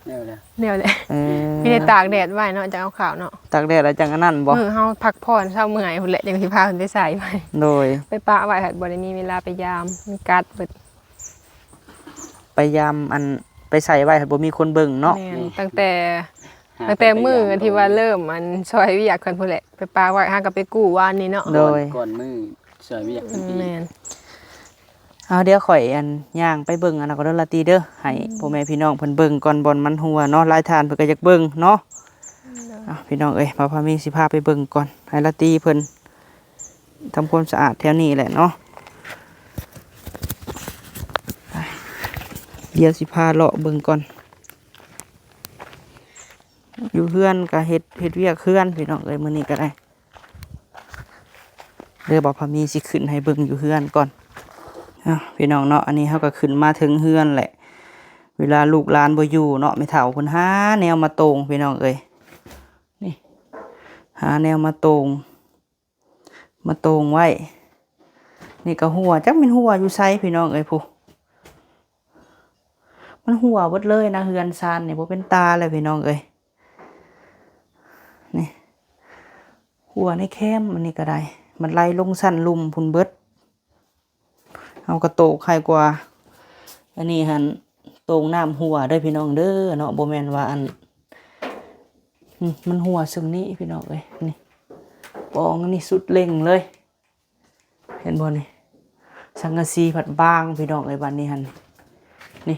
ແລ້ວແລ້ວ ແລ້ວແຫຼະ. ເອີ ມີແຕ່ຕາກແດດໄວ້ເນາະ ຈັ່ງເອົາຂາວເນາະ. ຕາກແດດແລ້ວຈັ່ງອັນນັ້ນບໍ່? ມື້ເຮົາພັກຜ່ອນເຊົາເມື່ອຍພຸ້ນແຫຼະ ຈັ່ງຊິພາເພິ່ນໄປໃສ່ໄວ້. ໂດຍ. ໄປປະໄວ້ ຫາກບໍ່ໄດ້ມີເວລາໄປຢາມ ມັນກັດເບິດ. ໄປຢາມ ອັນ ໄປໃສ່ໄວ້ ຫາກບໍ່ມີຄົນເບິ່ງເນາະ. ແມ່ນ. ຕັ້ງແຕ່ ຫາ ຕັ້ງແຕ່ມື້ທີ່ວ່າເລີ່ມ ອັນ ຊ່ອຍວຽກເພິ່ນພຸ້ນແຫຼະ ໄປປະໄວ້ ຫາກໍໄປກູ້ວານນີ້ເນາະ. ໂດຍ. ກ່ອນ ມື້ຊ່ອຍວຽກເພິ່ນອີກ. ແມ່ນ. ເອົາ ດຽວຂ້ອຍ ອັນ ຍ່າງໄປເບິ່ງອັນນັ້ນກ່ອນເດີລາຕີເດີ ໃຫ້ ອືມ ພໍ່ແມ່ພີ່ນ້ອງເພິ່ນເບິ່ງກ່ອນ ບ່ອນມັນຮົ່ວເນາະ ຫຼາຍທ່ານເພິ່ນກໍຢາກເບິ່ງເນາະ. ໂດຍ. ເອົາ ພີ່ນ້ອງເອີຍ ບ່າວພາມີຊິພາໄປເບິ່ງກ່ອນ ໃຫ້ລາຕີເພິ່ນທຳຄວາມສະອາດແຖວນີ້ແຫຼະເນາະ. ດຽວຊິພາເລາະເບິ່ງກ່ອນ. ຢູ່ເຮືອນກໍເຮັດ ເຮັດວຽກເຮືອນ ພີ່ນ້ອງເອີຍ ມື້ນີ້ກໍໄດ້. ເດີ ບ່າວພາມີຊິຂຶ້ນໃຫ້ເບິ່ງຢູ່ເຮືອນກ່ອນ. ເອົາ ພີ່ນ້ອງເນາະ ອັນນີ້ເຮົາກໍຂຶ້ນມາເທິງເຮືອນແຫຼະ. ເວລາລູກຫຼານບໍ່ຢູ່ເນາະ ແມ່ເຖົ້າເພິ່ນຫາແນວມາໂຕ່ງ ພີ່ນ້ອງເອີຍ. ນີ້ ຫາແນວມາໂຕ່ງ ມາໂຕ່ງໄວ້. ນີ້ກໍຮົ່ວ ຈັກແມ່ນຮົ່ວຢູ່ໃສ ພີ່ນ້ອງເອີຍ ຜູ້ ມັນຮົ່ວເບິດເລີຍນະ ເຮືອນຊານນີ້ ບໍ່ເປັນຕາແລ້ວ ພີ່ນ້ອງເອີຍ. ນີ້ ຮົ່ວໃນແຄມ ອັນນີ້ກໍໄດ້ ມັນໄຫຼລົງຊັ້ນລຸ່ມພຸ້ນເບິດ. ເຮົາກໍໂຕກໃຫ້ກວ່າ ອັນນີ້ຫັ້ນ ໂຕ່ງນ້ຳຮົ່ວເດີ້ພີ່ນ້ອງເດີ້ເນາະ ບໍ່ແມ່ນວ່າອັນ ອືມ ມັນຮົ່ວຊ່ຳນີ້ພີ່ນ້ອງເອີຍ ນີ້ ປອງນີ້ສຸດເລັ່ງເລີຍ ເຫັນບໍ່ນີ້ ສັງກະສີພັດບາງພີ່ນ້ອງເອີຍ ບາດນີ້ຫັ້ນ ນີ້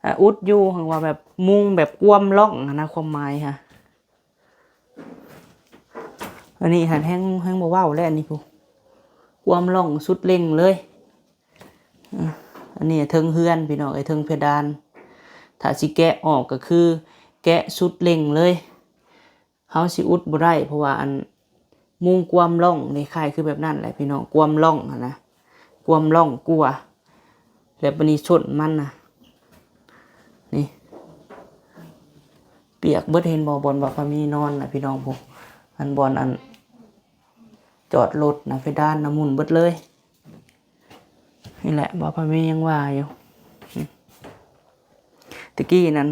ອາ ອຸດຢູ່ ຫາກວ່າແບບມຸງແບບກວມລ່ອງຫັ້ນນະ ຄວາມໝາຍຫະ ອັນນີ້ຫັ້ນແຮງ ແຮງບໍ່ເວົ້າແລ້ວ ອັນນີ້ພຸ້ນ ກວມລ່ອງສຸດເລັ່ງເລີຍ ອາ ອັນນີ້ເທິງເຮືອນພີ່ນ້ອງເອີຍ ເທິງເພດານ ຖ້າຊິແກະອອກກໍຄືແກະສຸດເລັ່ງເລີຍ ເຮົາຊິອຸດບໍ່ໄດ້ ເພາະວ່າອັນມຸງກວມລ່ອງນີ້ ຄ້າຍຄືແບບນັ້ນແຫຼະພີ່ນ້ອງ ກວມລ່ອງຫັ້ນນະ ກວມລ່ອງກວ່າ ແລ້ວບາດນີ້ສົ້ນມັນນະ ນີ້ ປຽກເບິດ ເຫັນບໍ່ ບ່ອນວ່າພາມີນອນນະພີ່ນ້ອງ ຜູ້ ອັນບ່ອນອັນຈອດລົດນະ ເພດານນະໝຸ່ນເບິດເລີຍ ນີ້ແຫຼະ ບ່ອນພາມີຍັງວ່າຢູ່ ຕະກີ້ນັ້ນ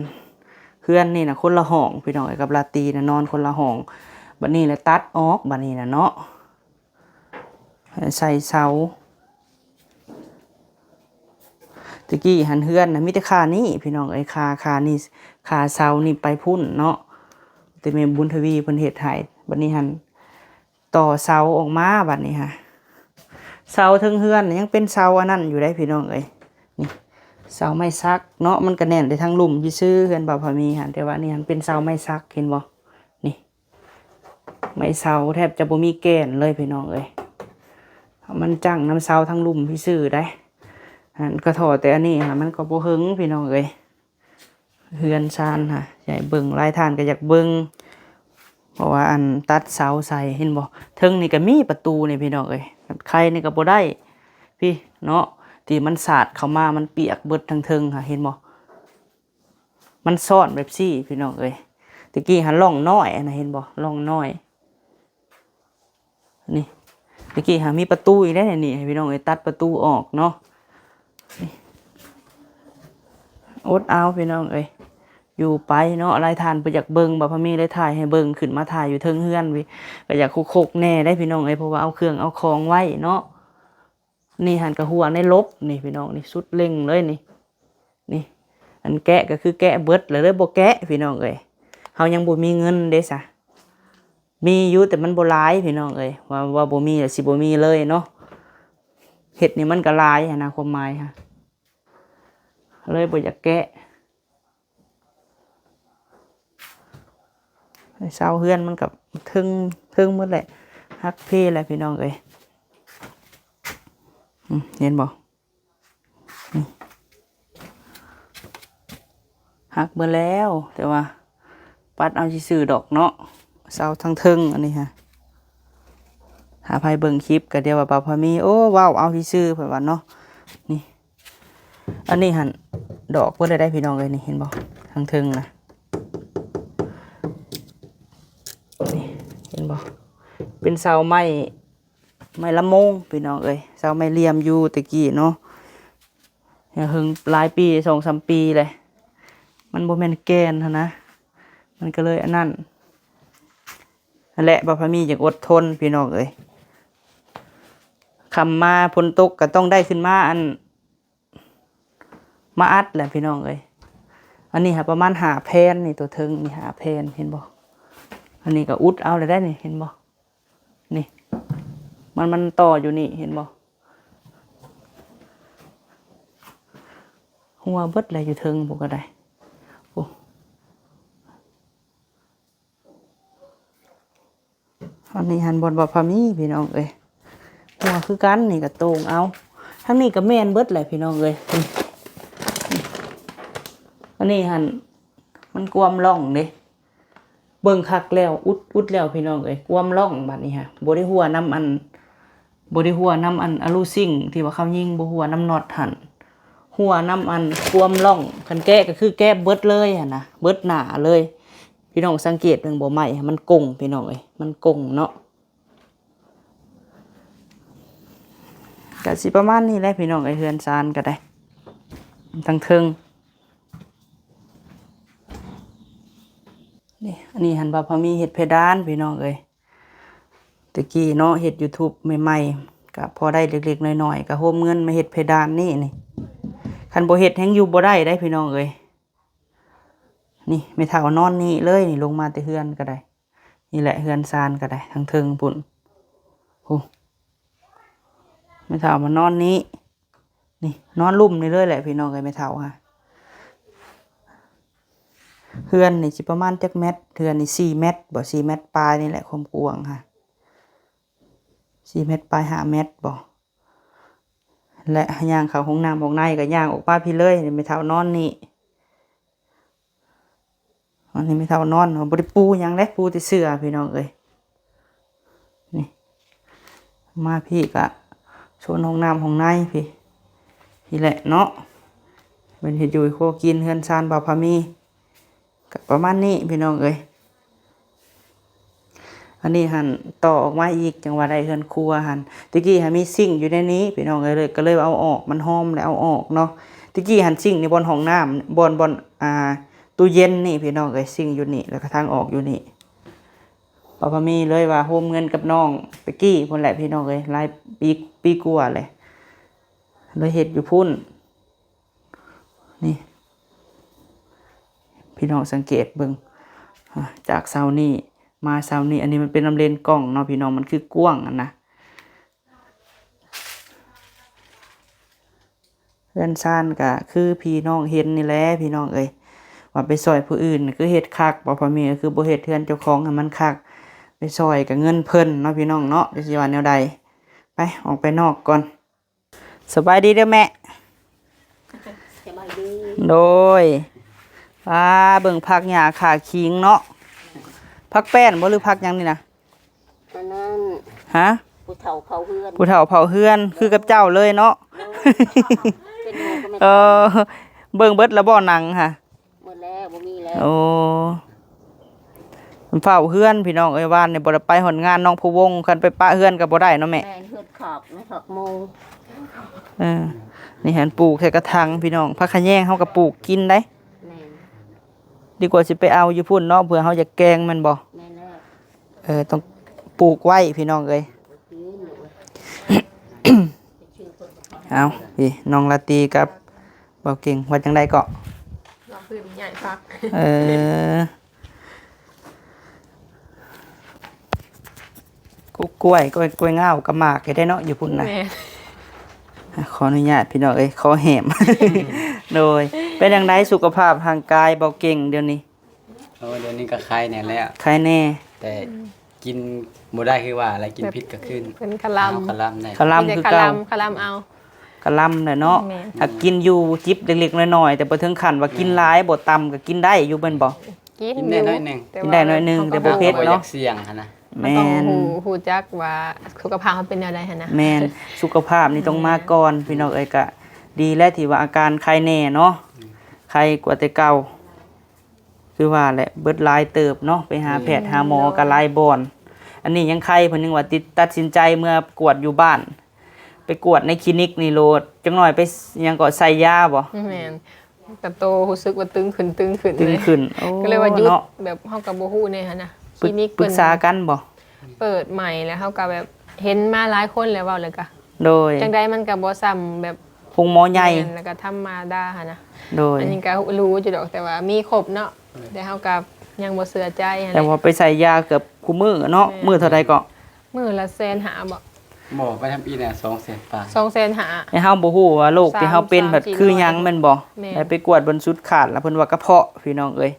ເຮືອນນີ້ນະຄົນລະຫ້ອງພີ່ນ້ອງເອີຍ ກັບລາຕີນະນອນຄົນລະຫ້ອງ ບາດນີ້ລະຕັດອອກ ບາດນີ້ນະເນາະ ໃສ່ເສົາ ຕະກີ້ຫັ້ນເຮືອນນະມີແຕ່ຄານີ້ພີ່ນ້ອງເອີຍ ຄາ ຄານີ້ ຄາເສົານີ້ໄປພຸ້ນເນາະ ແຕ່ແມ່ບຸນທະວີເພິ່ນເຮັດໃຫ້ ບາດນີ້ຫັ້ນ ຕໍ່ເສົາອອກມາບາດນີ້ຫະ ເສົາເທິງເຮືອນນະຍັງເປັນເສົາອັນນັ້ນຢູ່ໄດ໋ພີ່ນ້ອງເອີຍ ນີ້ ເສົາໄມ້ສັກເນາະ ມັນກະແໜ້ນແຕ່ທາງລຸ່ມຊື່ໆ ເຮືອນບ່າວພາມີຫັ້ນ ແຕ່ວ່ານີ້ຫັ້ນເປັນເສົາໄມ້ສັກ ເຫັນບໍ່ ນີ້ ໄມ້ເສົາແທບຈະບໍ່ມີແກ່ນເລີຍພີ່ນ້ອງເອີຍ ມັນຈັ້ງນຳເສົາທາງລຸ່ມຊື່ໆ ໄດ໋ ຫັ້ນກະທໍ້ແຕ່ອັນນີ້ຫະ ມັນກໍບໍ່ເຫິງພີ່ນ້ອງເອີຍ. ເຮືອນຊານຫະ ຢາກໃຫ້ເບິ່ງ ຫຼາຍທ່ານກໍຢາກເບິ່ງ ເພາະວ່າອັນຕັດເສົາໃສ່ ເຫັນບໍ່ ເທິງນີ້ກໍມີປະຕູນີ້ພີ່ນ້ອງເອີຍ ໄຂນີ້ກໍບໍ່ໄດ້ ພີ້ເນາະ ທີ່ມັນສາດເຂົ້າມາ ມັນປຽກເບິດທັງເທິງຫະ ເຫັນບໍ່ ມັນຊ້ອນແບບຊີ້ພີ່ນ້ອງເອີຍ ຕະກີ້ຫາລ່ອງນ້ອຍຫັ້ນນະ ເຫັນບໍ່ ລ່ອງນ້ອຍ ນີ້ ຕະກີ້ຫາມີປະຕູອີກແລ້ວນີ້ ໃຫ້ພີ່ນ້ອງເອີຍ ຕັດປະຕູອອກເນາະ ນີ້ ອົດເອົາພີ່ນ້ອງເອີຍ ຢູ່ໄປເນາະ ຫຼາຍທ່ານບໍ່ຢາກເບິ່ງ ບ່າວພາມີເລີຍຖ່າຍໃຫ້ເບິ່ງ ຂຶ້ນມາຖ່າຍຢູ່ເທິງເຮືອນ ກໍຢາກຄົກໆ ແດ່ໄດ໋ພີ່ນ້ອງເອີຍ ເພາະວ່າເອົາເຄື່ອງເອົາຂອງໄວ້ເນາະ ນີ້ຫັ້ນກະຮົ່ວໃນລົບນີ້ພີ່ນ້ອງ ນີ້ສຸດເລັ່ງເລີຍນີ້ ນີ້ ອັນແກະກໍຄືແກະເບິດ ແລ້ວເລີຍບໍ່ແກະພີ່ນ້ອງເອີຍ ເຮົາຍັງບໍ່ມີເງິນເດ້ຊະ ມີຢູ່ແຕ່ມັນບໍ່ຫຼາຍພີ່ນ້ອງເອີຍ ວ່າ ວ່າບໍ່ມີລະຊິບໍ່ມີເລີຍເນາະ ເຮັດນີ້ມັນກໍຫຼາຍຫັ້ນນະ ຄວາມໝາຍຫະ ເລີຍບໍ່ຢາກແກະ ເສົາເຮືອນມັນກໍເທິງ ເທິງໝົດແຫຼະ ຫັກເພແຫຼະພີ່ນ້ອງເອີຍ ອືມ ເຫັນບໍ່ ນີ້ ຫັກເບິດແລ້ວ ແຕ່ວ່າປັດເອົາຊື່ໆ ດອກເນາະ ເສົາທາງເທິງອັນນີ້ຫະ ຖ້າໃຜເບິ່ງຄລິບກໍດຽວວ່າບ່າວພາມີ ໂອ້ ເວົ້າເອົາຊື່ໆ ເພິ່ນວ່າເນາະ ນີ້ ອັນນີ້ຫັ້ນດອກເພິ່ນໄດ້ພີ່ນ້ອງເອີຍ ນີ້ເຫັນບໍ່ ທາງເທິງນະ ນີ້ ເຫັນບໍ່ ເປັນເສົາໄມ້ ໄມ້ລຳໂມງພີ່ນ້ອງເອີຍ ເສົາໄມ້ຫຼ່ຽມຢູ່ແຕ່ກີ້ເນາະ ເຫິງຫຼາຍປີ ສອງສາມປີແຫຼະ ມັນບໍ່ແມ່ນແກ່ນຫັ້ນນະ ມັນກໍເລີຍອັນນັ້ນ ຫັ້ນແຫຼະ ບ່າວພາມີຢາກອົດທົນພີ່ນ້ອງເອີຍ ຄ່ຳມາຝົນຕົກກໍຕ້ອງໄດ້ຂຶ້ນມາອັນ ມາອັດແຫຼະພີ່ນ້ອງເອີຍ ອັນນີ້ຫາປະມານຫ້າແຜ່ນນີ້ ຕົວເທິງນີ້ຫ້າແຜ່ນ ເຫັນບໍ່ ອັນນີ້ກໍອຸດເອົາແລ້ວໄດ໋ນີ້ ເຫັນບໍ່ ນີ້ ມັນ ມັນຕໍ່ຢູ່ນີ້ ເຫັນບໍ່ ຮົ່ວເບິດແຫຼະ ຢູ່ເທິງພຸ້ນກໍໄດ້ ໂອ້ ອັນນີ້ຫັ້ນບ່ອນວ່າພາມີພີ່ນ້ອງເອີຍ ຮົ່ວຄືກັນ ນີ້ກໍໂຕ່ງເອົາ ທາງນີ້ກໍແມ່ນເບິດແຫຼະພີ່ນ້ອງເອີຍ ອັນນີ້ຫັ້ນມັນກວມລ່ອງເດ້ ເບິ່ງຄັກແລ້ວ ອຸດ ອຸດແລ້ວພີ່ນ້ອງເອີຍ ກວມລ່ອງບາດນີ້ຫະ ບໍ່ໄດ້ຮົ່ວນຳອັນ ບໍ່ໄດ້ຮົ່ວນຳອັນອະລູຊິງທີ່ວ່າເຂົາຍິງ ບໍ່ຮົ່ວນຳນັອດຫັ້ນ ຮົ່ວນຳອັນກວມລ່ອງ ຄັນແກະກໍຄືແກະເບິດເລີຍຫັ້ນນະ ເບິດໜ້າເລີຍ ພີ່ນ້ອງສັງເກດເບິ່ງບໍ່ ໄມ້ມັນກົງພີ່ນ້ອງເອີຍ ມັນກົງເນາະ ກະຊິປະມານນີ້ແຫຼະພີ່ນ້ອງເອີຍ ເຮືອນຊານກໍໄດ້ ທັງເທິງ ນີ້ ອັນນີ້ຫັ້ນວ່າພໍມີເຮັດເພດານພີ່ນ້ອງເອີຍ ແຕ່ກີ້ເນາະ ເຮັດຢູທູບໃໝ່ໆ ກະພໍໄດ້ເລັກໆນ້ອຍໆ ກະໂຮມເງິນມາເຮັດເພດານນີ້ນີ້ ຂ ຄັນບໍ່ເຮັດແຮ່ງຢູ່ບໍ່ໄດ້ເດ້ພີ່ນ້ອງເອີຍ. ນີ້ແມ່ເຖົ້ານອນນີ້ເລີຍ ນີ້ລົງມາແຕ່ເຮືອນກໍໄດ້. ນີ້ແຫຼະເຮືອນຊານກໍໄດ້ ທາງເທິງພຸ້ນ ໂອ້ ແມ່ເຖົ້າມານອນນີ້. ນີ້ນອນລຸ່ມນີ້ເລີຍແຫຼະພີ່ນ້ອງເອີຍ ແມ່ເຖົ້າຫາ. ເຮືອນນີ້ຊິປະມານຈັກແມັດ? ເຮືອນນີ້ສີ່ແມັດບໍ່? ສີ່ແມັດປາຍນີ້ແຫຼະ ຄວາມກວ້າງຫາ ສີ່ແມັດປາຍ ຫ້າແມັດບໍ່? ແລະ ຍ່າງເຂົ້າຫ້ອງນ້ຳຫ້ອງໃນ ກໍຍ່າງອອກມາພີ້ເລີຍ. ແມ່ເຖົ້ານອນນີ້ ອັນນີ້ແມ່ເຖົ້ານອນ ບໍ່ໄດ້ປູຫຍັງເດ້ ປູແຕ່ເສື່ອພີ່ນ້ອງເອີຍ. ນີ້ ມາພີ້ກະໂຊນຫ້ອງນ້ຳຫ້ອງໃນພີ້ ພີ້ແຫຼະເນາະ. ເພິ່ນເຮັດຢູ່ຄົວກິນ ເຮືອນຊານບ່າວພາມີ ກະປະມານນີ້ພີ່ນ້ອງເອີຍ. ອັນນີ້ຫັ້ນຕໍ່ອອກມາອີກ ຈັ່ງວ່າໄດ້ເຮືອນຄົວຫັ້ນ. ແຕ່ກີ້ຫັ້ນມີຊິງຢູ່ໃນນີ້ພີ່ນ້ອງເອີຍ ເລີຍ ກໍເລີຍເອົາອອກ ມັນຫອມແລ້ວເອົາອອກເນາະ. ແຕ່ກີ້ຫັ້ນຊິງນີ້ບ່ອນຫ້ອງນ້ຳ ບ່ອນ ບ່ອນ ອ່າ ຕູ້ເຢັນນີ້ພີ່ນ້ອງເອີຍ ຊິງຢູ່ນີ້ ແລ້ວກໍທາງອອກຢູ່ນີ້. ປະພາມີເລີຍວ່າໂຮມເງິນກັບນ້ອງແປັກກີ້ພຸ້ນແຫຼະພີ່ນ້ອງເອີຍ ຫຼາຍປີ ປີກວ່າແຫຼະ ເລີຍເຮັດຢູ່ພຸ້ນ. ນີ້ ພີ່ນ້ອງສັງເກດເບິ່ງ ອາ ຈາກເສົານີ້ມາເສົານີ້ ອັນນີ້ມັນເປັນນຳເລນກ້ອງເນາະພີ່ນ້ອງ ມັນຄືກວ້າງຫັ້ນນະ. ເຮືອນຊານກະຄືພີ່ນ້ອງເຫັນນີ້ແຫຼະພີ່ນ້ອງເອີຍ ວ່າໄປຊ່ອຍຜູ້ອື່ນຄືເຮັດຄັກ ບໍ່ພໍ່ແມ່ກໍຄືບໍ່ເຮັດເຮືອນເຈົ້າຂອງໃຫ້ມັນຄັກ ໄປຊ່ອຍກະເງິນເພິ່ນເນາະພີ່ນ້ອງເນາະ ຈະຊິວ່າແນວໃດ. ໄປ ອອກໄປນອກກ່ອນ. ສະບາຍດີເດີແມ່. ສະບາຍດີ. ໂດຍ. ປ້າ ເບິ່ງຜັກຫຍ້າຂາຂີງເນາະ ຜັກແປ້ນບໍ່ ຫຼືຜັກຫຍັງນີ້ນະ? ອັນນັ້ນ ຮະ? ຜູ້ເຖົ້າເຝົ້າເຮືອນ ຜູ້ເຖົ້າເຝົ້າເຮືອນ ຄືກັບເຈົ້າເລີຍເນາະ. ໂດຍ. ເປັນຫຍັງກໍແມ່ນ ເອີ ເບິ່ງເບິດລະບໍ່ໜັງຫະ? ໝົດແລ້ວ ບໍ່ມີແລ້ວ. ໂອ້ ເຝົ້າເຮືອນພີ່ນ້ອງເອີຍ ວານນີ້ບໍ່ໄດ້ໄປຮອດງານນ້ອງພູວົງ ຄັນໄປປະເຮືອນກໍບໍ່ໄດ້ເນາະແມ່. ແມ່ນ ເຮືອນຂອບ ເຮືອນຂອບໂມ. ເອີ ນີ້ຫັ້ນປູກໃສ່ກະຖາງພີ່ນ້ອງ ຜັກຂະແຍງເຮົາກໍປູກກິນໄດ໋. ແມ່ນ. ດີກວ່າຊິໄປເອົາຢູ່ພຸ້ນເນາະ ເພື່ອເຮົາຢາກແກງແມ່ນບໍ່? ແມ່ນແລ້ວ. ເອີ ຕ້ອງປູກໄວ້ພີ່ນ້ອງເອີຍ. ເອົາ ພີ່ນ້ອງລາຕີກັບບ່າວເກັ່ງວ່າຈັ່ງໃດເກາະ? ລາວຄືໃຫຍ່ຄັກ. ເອີ ກູກ ກ້ວຍ ກ້ວຍ ກ້ວຍງາວກັບໝາກຢູ່ໄດ໋ເນາະ ຢູ່ພຸ້ນນະ. ແມ່ນ. ຂໍອະນຸຍາດພີ່ນ້ອງເອີຍ ຄໍແຫມ. ໂດຍ. ເປັນຈັ່ງໃດສຸຂະພາບຮ່າງກາຍບ່າວເກັ່ງດຽວນີ້? ໂອ້ ດຽວນີ້ກໍໄຄແດ່ແລ້ວ ໄຄແດ່ ແຕ່ກິນບໍ່ໄດ້ຄືວ່າ ແລ້ວກິນຜິດກໍຄື ເພິ່ນຄະລຳ ຄະລຳໄດ້ ຄະລຳຄືເກົ່າ ຄະລຳເອົາ ຄະລຳແຫຼະເນາະ. ແມ່ນ. ຫາກກິນຢູ່ຈິບເລັກໆນ້ອຍໆ ແຕ່ບໍ່ເຖິງຂັ້ນວ່າກິນຫຼາຍ ບໍ່ຕຳກໍກິນໄດ້ຢູ່ແມ່ນບໍ່? ກິນໄດ້ໜ້ອຍໜຶ່ງ ກິນໄດ້ໜ້ອຍໜຶ່ງ ແຕ່ບໍ່ເຜັດເນາະ ບໍ່ຢາກສ່ຽງຫັ້ນນະ. ແມ່ນ. ເຮົາຕ້ອງຮູ້ ຮູ້ຈັກວ່າສຸຂະພາບເຮົາເປັນແນວໃດຫັ້ນນະ. ແມ່ນ. ສຸຂະພາບນີ້ຕ້ອງມາກ່ອນ ພີ່ນ້ອງເອີຍ. ກໍດີແລ້ວທີ່ວ່າອາການໄຄແດ່ເນາະ ໄຄກວ່າແຕ່ເກົ່າ. ຄືວ່າແຫຼະ ເບິດຫຼາຍເຕີບເນາະ ໄປຫາແພດ ແມ່ນ ຫາໝໍກໍຫຼາຍບ່ອນ. ອັນນີ້ຍັງໄຄ ເພິ່ນຍັງວ່າຕິດ ຕັດສິນໃຈເມືອກວດຢູ່ບ້ານ ໄປກວດໃນຄລີນິກນີ້ໂລດ. ຈັກໜ້ອຍໄປ ຫຍັງເກາະ ໃສ່ຢາບໍ່? ແມ່ນ. ກະໂຕຮູ້ສຶກວ່າຕຶງຂຶ້ນ ຕຶງຂຶ້ນ ຕຶງຂຶ້ນ. ໂອ້ ກໍເລີຍວ່າຢຸດ ເນາະ ແບບເຮົາກໍບໍ່ຮູ້ແນ່ຫັ້ນນະ. ຄລີນິກເພິ່ນ ປຶກສາກັນບໍ່? ເປີດໃໝ່ແລ້ວ ເຮົາກໍແບບເຫັນມາຫຼາຍຄົນແລ້ວ ເວົ້າແລ້ວກະ ໂດຍ ຈັ່ງໃດມັນກໍບໍ່ສ່ຳແບບໂຮງໝໍໃຫຍ່. ແມ່ນ. ແລ້ວກໍທຳມະດາຫັ້ນນະ. ໂດຍ. ອັນນີ້ກໍຮູ້ຢູ່ດອກ ແຕ່ວ່າມີຄົບເນາະ ແຕ່ເຮົາກໍຍັງບໍ່ເຊື່ອໃຈຫັ້ນແຫຼະ. ແຕ່ວ່າໄປໃສ່ຢາເກືອບຄູ່ມື້ເນາະ. ແມ່ນ. ມື້ເທົ່າໃດເກາະ? ມື້ລະແສນຫ້າບໍ່? ບໍ່ ໄປທຳອິດນະ ສອງແສນປາຍ ສອງແສນຫ້າ. ແຕ່ເຮົາບໍ່ຮູ້ວ່າໂລກທີ່ເຮົາເປັນ ສາມ ສາມ ສີ່ ຄືຫຍັງແມ່ນບໍ່? ແມ່ນ. ໄດ້ໄປກວດເບິ່ງສຸດຂາດ ແລ້ວເພິ່ນວ່າກະເພາະ ພີ່ນ້ອງເອີຍ.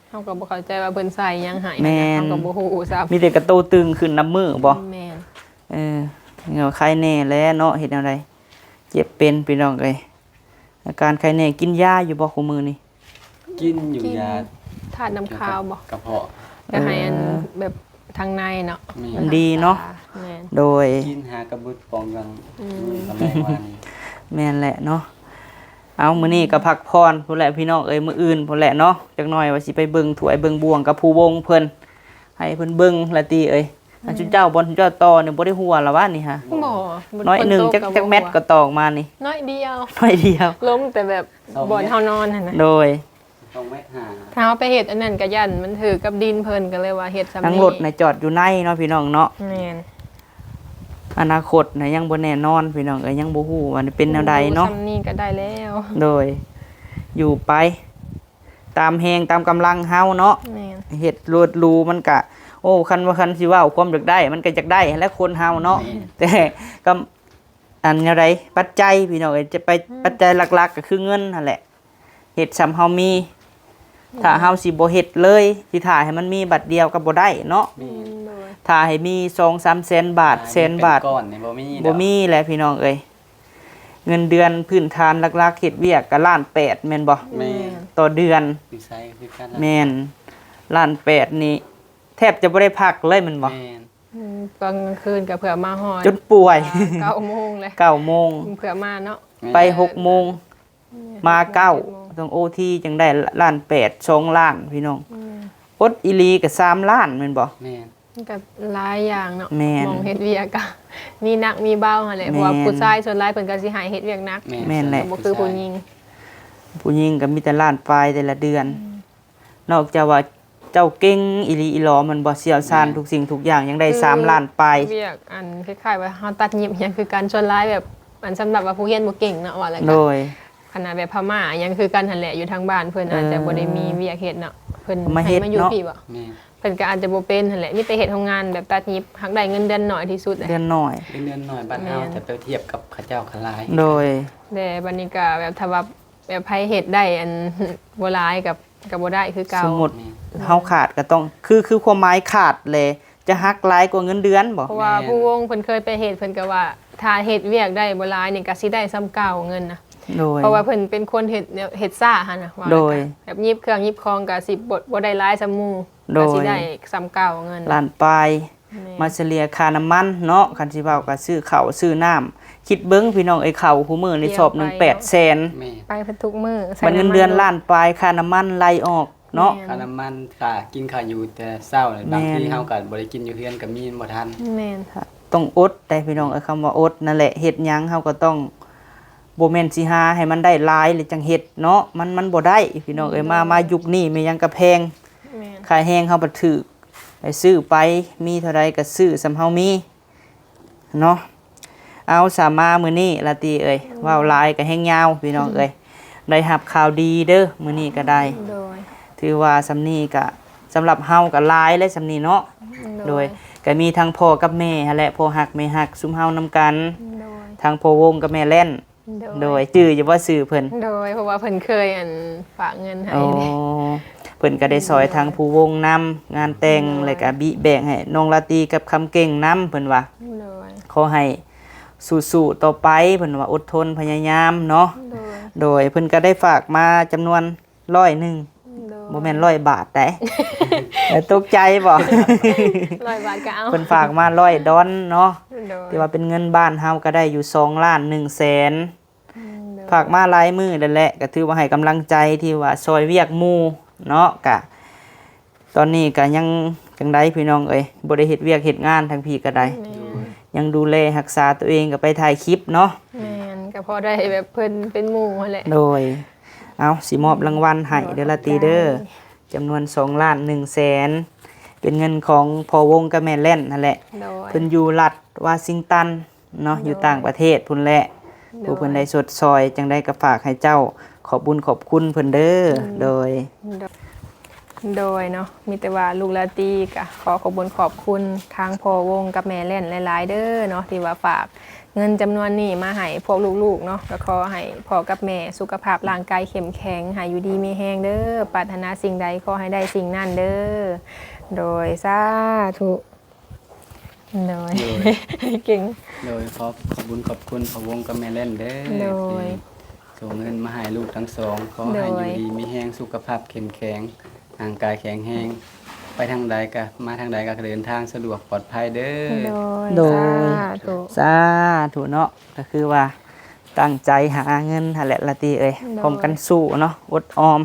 ເຮົາກໍບໍ່ເຂົ້າໃຈວ່າເພິ່ນໃສ່ຫຍັງໃຫ້ ແມ່ນ ເຮົາກໍບໍ່ຮູ້ຊ້ຳ. ມີແຕ່ກະໂຕຕຶງຂຶ້ນນຳມື້ບໍ່? ແມ່ນ. ເອີ ເຫື່ອໄຄແດ່ແຫຼະເນາະ ເຮັດແນວໃດ ເຈັບເປັນ ພີ່ນ້ອງເອີຍ. ອາການໄຄແດ່ ກິນຢາຢູ່ບໍ່ຄູ່ມື້ນີ້? ກິນຢູ່ ກິນຢາ ທາດນ້ຳຄາວບໍ່? ກະເພາະ ຢາກໃຫ້ອັນ ເອີ ແບບທາງໃນເນາະ ແມ່ນ ມັນດີເນາະ. ແມ່ນ. ໂດຍ. ກິນຫາກະບຶດປ່ອງຫຍັງ ອືມ ມື້ກະແມງວານນີ້. ແມ່ນແຫຼະເນາະ. ເອົາ ມື້ນີ້ກໍພັກຜ່ອນພຸ້ນແຫຼະພີ່ນ້ອງເອີຍ ມື້ອື່ນພຸ້ນແຫຼະເນາະ ຈັກໜ້ອຍວ່າຊິໄປເບິ່ງຖ້ວຍເບິ່ງບ່ວງກັບພູວົງເພິ່ນ ໃຫ້ເພິ່ນເບິ່ງລະຕິເອີຍ. ອັນ ອືມ ຊຸມເຈົ້າ ບ່ອນຊຸມເຈົ້າຕໍ່ນີ້ບໍ່ໄດ້ຮົ່ວລະຫວານີ້ຫະ? ບໍ່ ໜ້ອຍໜຶ່ງ. ຈັກ ຈັກແມັດກໍຕອກມານີ້? ໜ້ອຍດຽວ ໜ້ອຍດຽວ ລົງແຕ່ແບບບ່ອນເຮົານອນຫັ້ນນະ. ໂດຍ. ສອງແມັດຫ້າ ຖ້າເຮົາໄປເຮັດອັນນັ້ນກໍຢ້ານມັນຖືກກັບດິນເພິ່ນ ກໍເລີຍວ່າເຮັດຊ່ຳນີ້. ທາງລົດນະຈອດຢູ່ໃນເນາະ ພີ່ນ້ອງເນາະ. ແມ່ນ. ອະນາຄົດນະຍັງບໍ່ແນ່ນອນພີ່ນ້ອງເອີຍ, ຍັງບໍ່ຮູ້ວ່າເປັນແນວໃດເນາະ. ຢູ່ສ່ຳນີ້ກໍໄດ້ແລ້ວ. ໂດຍ ຢູ່ໄປຕາມແຮງຕາມກຳລັງເຮົາເນາະ. ແມ່ນ ເຮັດລວດຫຼູມັນກະ ໂອ້ ຄັນວ່າ ຄັນຊິເວົ້າຄວາມຢາກໄດ້ ມັນກໍຢາກໄດ້ຫັ້ນແຫຼະຄົນເຮົາເນາະ. ແມ່ນ ແຕ່ກໍ ອັນແນວໃດ ປັດໄຈພີ່ນ້ອງເອີຍ ຈະໄປ ອືມ ປັດໄຈຫຼັກໆກໍຄືເງິນຫັ້ນແຫຼະ. ເຮັດສ່ຳເຮົາມີ. ໂດຍ ຖ້າເຮົາຊິບໍ່ເຮັດເລີຍ ຊິຖ້າໃຫ້ມັນມີບາດດຽວກໍບໍ່ໄດ້ເນາະ. ແມ່ນ ອືມ ໂດຍ ຖ້າໃຫ້ມີສອງສາມແສນບາດ ແສນບາດ ເປັນກ້ອນນີ້ບໍ່ມີດອກ. ບໍ່ມີແຫຼະພີ່ນ້ອງເອີຍ. ເງິນເດືອນພື້ນຖານຫຼັກໆ ເຮັດວຽກກໍລ້ານແປດແມ່ນບໍ່? ແມ່ນ ຕໍ່ເດືອນ. ຢູ່ໃສຄືກັນ ແມ່ນ ລ້ານແປດນີ້ແທບຈະບໍ່ໄດ້ພັກເລີຍແມ່ນບໍ່? ແມ່ນ ອືມ ຕອນກາງຄືນກໍເພື່ອມາຮອດ ຈົນປ່ວຍ ອ່າ ເກົ້າໂມງເລີຍ ເກົ້າໂມງ ເພື່ອມາເນາະ. ແມ່ນ ໄປຫົກໂມງ ມາເກົ້າ ຕ້ອງໂອທີ ຈັ່ງໄດ້ລ້ານແປດ ສອງລ້ານພີ່ນ້ອງ. ແມ່ນ ອົດອີ່ຫຼີກໍສາມລ້ານແມ່ນບໍ່? ແມ່ນ ມັນກໍຫຼາຍຢ່າງເນາະ. ແມ່ນ ໝ່ອງເຮັດວຽກກໍມີໜັກມີເບົາຫັ້ນແຫຼະ. ແມ່ນ ເພາະວ່າຜູ້ຊາຍສ່ວນຫຼາຍເພິ່ນກໍຊິໃຫ້ເຮັດວຽກໜັກ. ແມ່ນ ແມ່ນແຫຼະ ບໍ່ຄືຜູ້ຍິງ. ຜູ້ຍິງກໍມີແຕ່ລ້ານປາຍແຕ່ລະເດືອນ. ອືມ ນອກຈາກວ່າເຈົ້າເກັ່ງອີ່ຫຼີອີ່ຫຼໍ ແມ່ນບໍ່? ຊ່ຽວຊານ ແມ່ນ ທຸກສິ່ງທຸກຢ່າງ ຍັງໄດ້ ຄື ສາມລ້ານປາຍ. ວຽກອັນຄ້າຍໆວ່າເຮົາຕັດຫຍິບຫຍັງຄືກັນ ສ່ວນຫຼາຍແບບ ອັນສຳລັບວ່າຜູ້ຮຽນບໍ່ເກັ່ງເນາະ ວ່າແລ້ວ ໂດຍ ຂະໜາດແບບພະມ້າຫຍັງຄືກັນຫັ້ນແຫຼະ. ຢູ່ທາງບ້ານເພິ່ນ ເອີ ອາດຈະບໍ່ໄດ້ມີວຽກເຮັດເນາະ ເພິ່ນ ມາເຮັດ ໃຫ້ມາຢູ່ ເນາະ ພີ້ບໍ່? ແມ່ນ ເພິ່ນກໍອາດຈະບໍ່ເປັນຫັ້ນແຫຼະ ມີແຕ່ເຮັດໂຮງງານແບບຕັດຫຍິບ ຫາກໄດ້ເງິນເດືອນໜ້ອຍທີ່ສຸດ. ເດືອນໜ້ອຍ ເປັນເດືອນໜ້ອຍບ້ານເຮົາ. ແມ່ນ ແຕ່ໄປທຽບກັບເຂົາເຈົ້າກໍຫຼາຍ. ໂດຍ ແຕ່ບັດນີ້ກໍແບບ ຖ້າວ່າ ແບບໃຜເຮັດໄດ້ອັນບໍ່ຫຼາຍກໍ ກໍບໍ່ໄດ້ຄືເກົ່າ. ສົມມຸດ ແມ່ນ ເຮົາຂາດກໍຕ້ອງ ຄື ຄືຄວາມໝາຍຂາດແຫຼະ ຈະຫັກຫຼາຍກວ່າເງິນເດືອນບໍ່? ເພາະວ່າ ແມ່ນ ຜູ້ວົງເພິ່ນເຄີຍໄປເຮັດ ເພິ່ນກໍວ່າ ຖ້າເຮັດວຽກໄດ້ບໍ່ຫຼາຍນີ້ກໍຊິໄດ້ສ່ຳເກົ່າເງິນນະ. ໂດຍ ເພາະວ່າເພິ່ນເປັນຄົນເຮັດແນວ ເຮັດຊ້າຫັ້ນນະ ວ່າ ໂດຍ ແບບຫຍິບເຄື່ອງຫຍິບຂອງກໍຊິບໍ່ ບໍ່ໄດ້ຫຼາຍສ່ຳໝູ່. ໂດຍ ກໍຊິໄດ້ສ່ຳເກົ່າເງິນ ລ້ານປາຍ. ແມ່ນ ມາສະເລ່ຍຄ່ານ້ຳມັນເນາະ ຄັນຊິເວົ້າກໍຊື້ເຂົ້າຊື້ນ້ຳ ຄິດເບິ່ງພີ່ນ້ອງເອີຍ ເຂົ້າຄູ່ມື້ນີ້ຊອບໜຶ່ງແປດແສນ. ແມ່ນ ໄປເບິດທຸກມື້ ບັດເງິນເດືອນລ້ານປາຍ ຄ່ານ້ຳມັນໄລ່ອອກເນາະ. ແມ່ນ ຄ່ານ້ຳມັນ ຄ່າກິນຂ້າວຢູ່ແຕ່ເຊົ້າ ແມ່ນ ບາງທີເຮົາກໍບໍ່ໄດ້ກິນຢູ່ເຮືອນກໍມີ ບໍ່ທັນ. ແມ່ນ ຕ້ອງອົດໄດ໋ພີ່ນ້ອງເອີຍ. ຄຳວ່າອົດນັ້ນແຫຼະ ເຮັດຫຍັງເຮົາກໍຕ້ອງ ບໍ່ແມ່ນຊິຫາໃຫ້ມັນໄດ້ຫຼາຍແລ້ວຈັ່ງເຮັດເນາະ ມັນ ມັນບໍ່ໄດ້ພີ່ນ້ອງເອີຍ. ໂດຍ ມາ ມາຍຸກນີ້ແມ່ນຫຍັງກໍແພງ. ແມ່ນ ຄ່າແຮງເຮົາບັດຖືກ ໄປຊື້ໄປ ມີເທົ່າໃດກໍຊື້ສ່ຳເຮົາມີເນາະ. ເອົາ ສາມາມື້ນີ້ລາຕີເອີຍ ໂດຍ ເວົ້າຫຼາຍກໍແຮງຍາວພີ່ນ້ອງເອີຍ. ໄດ້ຮັບຂ່າວດີເດີ ມື້ນີ້ກໍໄດ້. ໂດຍ ຖືວ່າສ່ຳນີ້ກໍ ສຳລັບເຮົາກໍຫຼາຍແລ້ວສ່ຳນີ້ເນາະ. ໂດຍ ໂດຍ ກໍມີທັງພໍ່ກັບແມ່ຫັ້ນແຫຼະ ພໍ່ຮັກແມ່ຮັກ ຊຸມເຮົານຳກັນ. ໂດຍ ທັງພໍ່ວົງກັບແມ່ແລ່ນ. ໂດຍ ໂດຍ ຈື່ຢູ່ບໍ່ຊື່ເພິ່ນ? ໂດຍ ເພາະວ່າເພິ່ນເຄີຍ ອັນ ຝາກເງິນໃຫ້. ໂອ້ ເພິ່ນກໍໄດ້ຊ່ອຍ ໂດຍ ທັງຜູ້ວົງນຳ ງານແຕ່ງ. ໂດຍ ແລ້ວກໍບິແບ່ງໃຫ້ນ້ອງລາຕີກັບຄຳເກັ່ງນຳ ເພິ່ນວ່າ. ໂດຍ ຂໍໃຫ້ສູ້ໆຕໍ່ໄປ ເພິ່ນວ່າ ອົດທົນພະຍາຍາມເນາະ. ໂດຍ ໂດຍ ເພິ່ນກໍໄດ້ຝາກມາຈຳນວນ ຮ້ອຍໜຶ່ງ. ໂດຍ ບໍ່ແມ່ນຮ້ອຍບາດໃດ໋ ຕົກໃຈບໍ່? ຮ້ອຍບາດກໍເອົາ. ເພິ່ນຝາກມາຮ້ອຍດອນເນາະ. ໂດຍ ຖືວ່າເປັນເງິນບ້ານເຮົາກໍໄດ້ຢູ່ສອງລ້ານໜຶ່ງແສນ. ອືມ ໂດຍ ຝາກມາຫຼາຍມື້ແລ້ວແຫຼະ ກໍຖືວ່າໃຫ້ກຳລັງໃຈທີ່ວ່າຊ່ອຍວຽກໝູ່ເນາະ. ກະຕອນນີ້ກໍຍັງຈັ່ງໃດພີ່ນ້ອງເອີຍ ບໍ່ໄດ້ເຮັດວຽກເຮັດງານທາງພີ້ກໍໄດ້. ແມ່ນ ໂດຍ ຍັງດູແລຮັກສາຕົວເອງ ກໍໄປຖ່າຍຄລິບເນາະ. ແມ່ນ ກໍພໍໄດ້ແບບເພິ່ນເປັນໝູ່ຫັ້ນແຫຼະ. ໂດຍ ເອົາ ຊິມອບລາງວັນໃຫ້ເດີລາຕີເດີ ໂດຍ ຂອບໃຈ ຈຳນວນສອງລ້ານໜຶ່ງແສນ ເປັນເງິນຂອງພໍ່ວົງກັບແມ່ແລ່ນຫັ້ນແຫຼະ. ໂດຍ ເພິ່ນຢູ່ລັດວາຊິງຕັນເນາະ. ໂດຍ ຢູ່ຕ່າງປະເທດພຸ້ນແຫຼະ. ໂດຍ ຜູ້ເພິ່ນໄດ້ຊົດຊ່ອຍ ຈັ່ງໃດກໍຝາກໃຫ້ເຈົ້າຂອບບຸນຂອບຄຸນເພິ່ນເດີ. ອືມ ໂດຍ ໂດຍ ໂດຍເນາະ ມີແຕ່ວ່າລູກລາຕີກໍຂໍຂອບບຸນຂອບຄຸນທາງພໍ່ວົງກັບແມ່ແລ່ນຫຼາຍໆເດີເນາະ ທີ່ວ່າຝາກ ເງິນຈຳນວນນີ້ມາໃຫ້ພວກລູກໆເນາະ. ກໍຂໍໃຫ້ພໍ່ກັບແມ່ສຸຂະພາບຮ່າງກາຍເຂັ້ມແຂງ ໃຫ້ຢູ່ດີມີແຮງເດີ. ປາດຖະໜາສິ່ງໃດຂໍໃຫ້ໄດ້ສິ່ງນັ້ນເດີ. ໂດຍ ສາທຸ. ໂດຍ ໂດຍ ເກັ່ງ. ໂດຍ ຂອບ ຂອບບຸນຂອບຄຸນພໍ່ວົງກັບແມ່ແລ່ນເດີ. ໂດຍ ທີ່ສົ່ງເງິນມາໃຫ້ລູກທັງສອງ. ຂໍໃຫ້ ໂດຍ ຢູ່ດີມີແຮງ ສຸຂະພາບເຂັ້ມແຂງ ຮ່າງກາຍແຂງແຮງ ໄປທາງໃດກະ ມາທາງໃດກະເດີນທາງສະດວກປອດໄພເດີ. ໂດຍ ໂດຍ ສາທຸ ສາທຸເນາະ. ກໍຄືວ່າຕັ້ງໃຈຫາເງິນຫັ້ນແຫຼະລາຕີເອີຍ. ໂດຍ ພ້ອມກັນສູ້ເນາະ ອົດອອມ.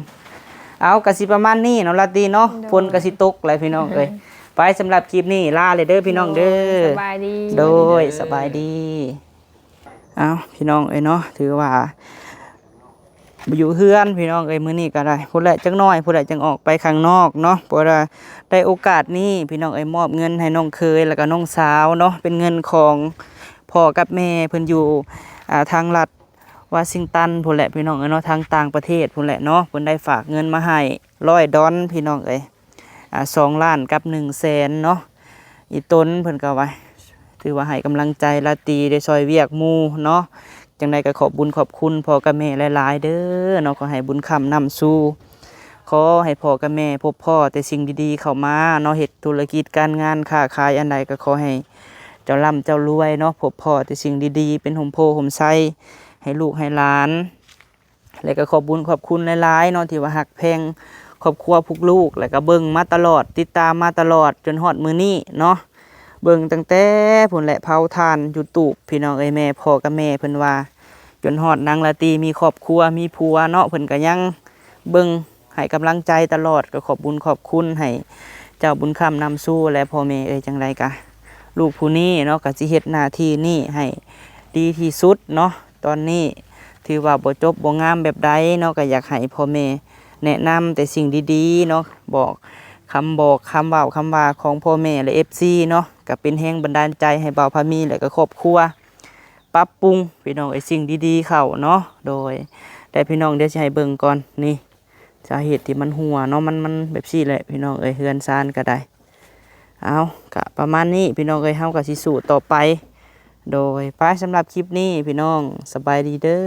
ເອົາ ກະຊິປະມານນີ້ເນາະລາຕີເນາະ. ໂດຍ ຝົນກະຊິຕົກແລ້ວພີ່ນ້ອງເອີຍ. ໄປ ສຳລັບຄລິບນີ້ລາເລີຍເດີພີ່ນ້ອງເດີ. ໂດຍ ສະບາຍດີ. ໂດຍ ສະບາຍດີ. ເອົາ ພີ່ນ້ອງເອີຍເນາະ ຖືວ່າຢູ່ເຮືອນພີ່ນ້ອງເອີຍ ມື້ນີ້ກໍໄດ້ ພຸ້ນແຫຼະ ຈັກໜ້ອຍພຸ້ນແຫຼະ ຈັ່ງອອກໄປຂ້າງນອກເນາະ. ເພາະວ່າໄດ້ໂອກາດນີ້ພີ່ນ້ອງເອີຍ ມອບເງິນໃຫ້ນ້ອງເຂີຍ ແລ້ວກໍນ້ອງສາວເນາະ ເປັນເງິນຂອງ ພໍ່ກັບແມ່ເພິ່ນຢູ່ ອ່າ ທາງລັດວໍຊິງຕັນພຸ້ນແຫຼະ ພີ່ນ້ອງເອີຍເນາະ, ທາງຕ່າງປະເທດພຸ້ນແຫຼະເນາະ. ເພິ່ນໄດ້ຝາກເງິນມາໃຫ້ຮ້ອຍດອນ ພີ່ນ້ອງເອີຍ, ອ່າ ສອງລ້ານກັບໜຶ່ງແສນເນາະ. ອີ່ຕົນເພິ່ນກໍວ່າ ຖືວ່າໃຫ້ກຳລັງໃຈລາຕີ ໄດ້ຊ່ອຍວຽກໝູ່ເນາະ. ຈັ່ງໃດກໍຂອບບຸນຂອບຄຸນພໍ່ກັບແມ່ຫຼາຍໆເດີເນາະ, ຂໍໃຫ້ບຸນຄ້ຳນຳຊູ, ຂໍໃຫ້ພໍ່ກັບແມ່ພົບພໍ້ແຕ່ສິ່ງດີໆເຂົ້າມາເນາະ. ເຮັດທຸລະກິດການງານຄ້າຂາຍອັນໃດ ກໍຂໍໃຫ້ເຈົ້າລ່ຳເຈົ້າລວຍເນາະ, ພົບພໍ້ແຕ່ສິ່ງດີໆ ເປັນຮົ່ມໂພຮົ່ມໄຊໃຫ້ລູກໃຫ້ຫຼານ. ແລະກໍຂອບບຸນຂອບຄຸນຫຼາຍໆເນາະ ທີ່ວ່າຮັກແພງຄອບຄົວພວກລູກ ແລະກໍເບິ່ງມາຕະຫຼອດ ຕິດຕາມມາຕະຫຼອດຈົນຮອດມື້ນີ້ເນາະ. ເບິ່ງຕັ້ງແຕ່ພຸ້ນແຫຼະ ເຜົາຖ່ານ YouTube ພີ່ນ້ອງເອີຍ, ແມ່ ພໍ່ກັບແມ່ເພິ່ນວ່າ ຈົນຮອດນາງລາຕີມີຄອບຄົວມີຜົວເນາະ, ເພິ່ນກໍຍັງເບິ່ງໃຫ້ກຳລັງໃຈຕະຫຼອດ. ກໍຂອບບຸນຂອບຄຸນໃຫ້ເຈົ້າບຸນຄ້ຳນຳຊູ ແລະພໍ່ແມ່ເອີຍ. ຈັ່ງໃດກະລູກຜູ້ນີ້ເນາະ ກໍຊິເຮັດໜ້າທີ່ນີ້ໃຫ້ດີທີ່ສຸດເນາະ. ຕອນນີ້ຖືວ່າບໍ່ຈົບບໍ່ງາມແບບໃດເນາະ, ກໍຢາກໃຫ້ພໍ່ແມ່ແນະນຳແຕ່ສິ່ງດີໆເນາະ, ບອກຄຳບອກຄຳເວົ້າຄຳວ່າຂອງພໍ່ແມ່ ແລະ ເອັຟຊີເນາະ, ກໍເປັນແຮງບັນດານໃຈໃຫ້ບ່າວພາມີ ແລະກໍຄອບຄົວປັບປຸງ ພີ່ນ້ອງເອີຍ, ສິ່ງດີໆເຂົ້າເນາະ. ໂດຍ ແຕ່ພີ່ນ້ອງ ດຽວຊິໃຫ້ເບິ່ງກ່ອນ ນີ້ ສາເຫດທີ່ມັນຮົ່ວເນາະ, ມັນ ມັນແບບຊີ້ແຫຼະ ພີ່ນ້ອງເອີຍ, ເຮືອນຊານກໍໄດ້. ເອົາ ກະປະມານນີ້ ພີ່ນ້ອງເອີຍ, ເຮົາກໍຊິສູ້ຕໍ່ໄປ. ໂດຍ ໄປ ສຳລັບຄລິບນີ້ ພີ່ນ້ອງ ສະບາຍດີເດີ.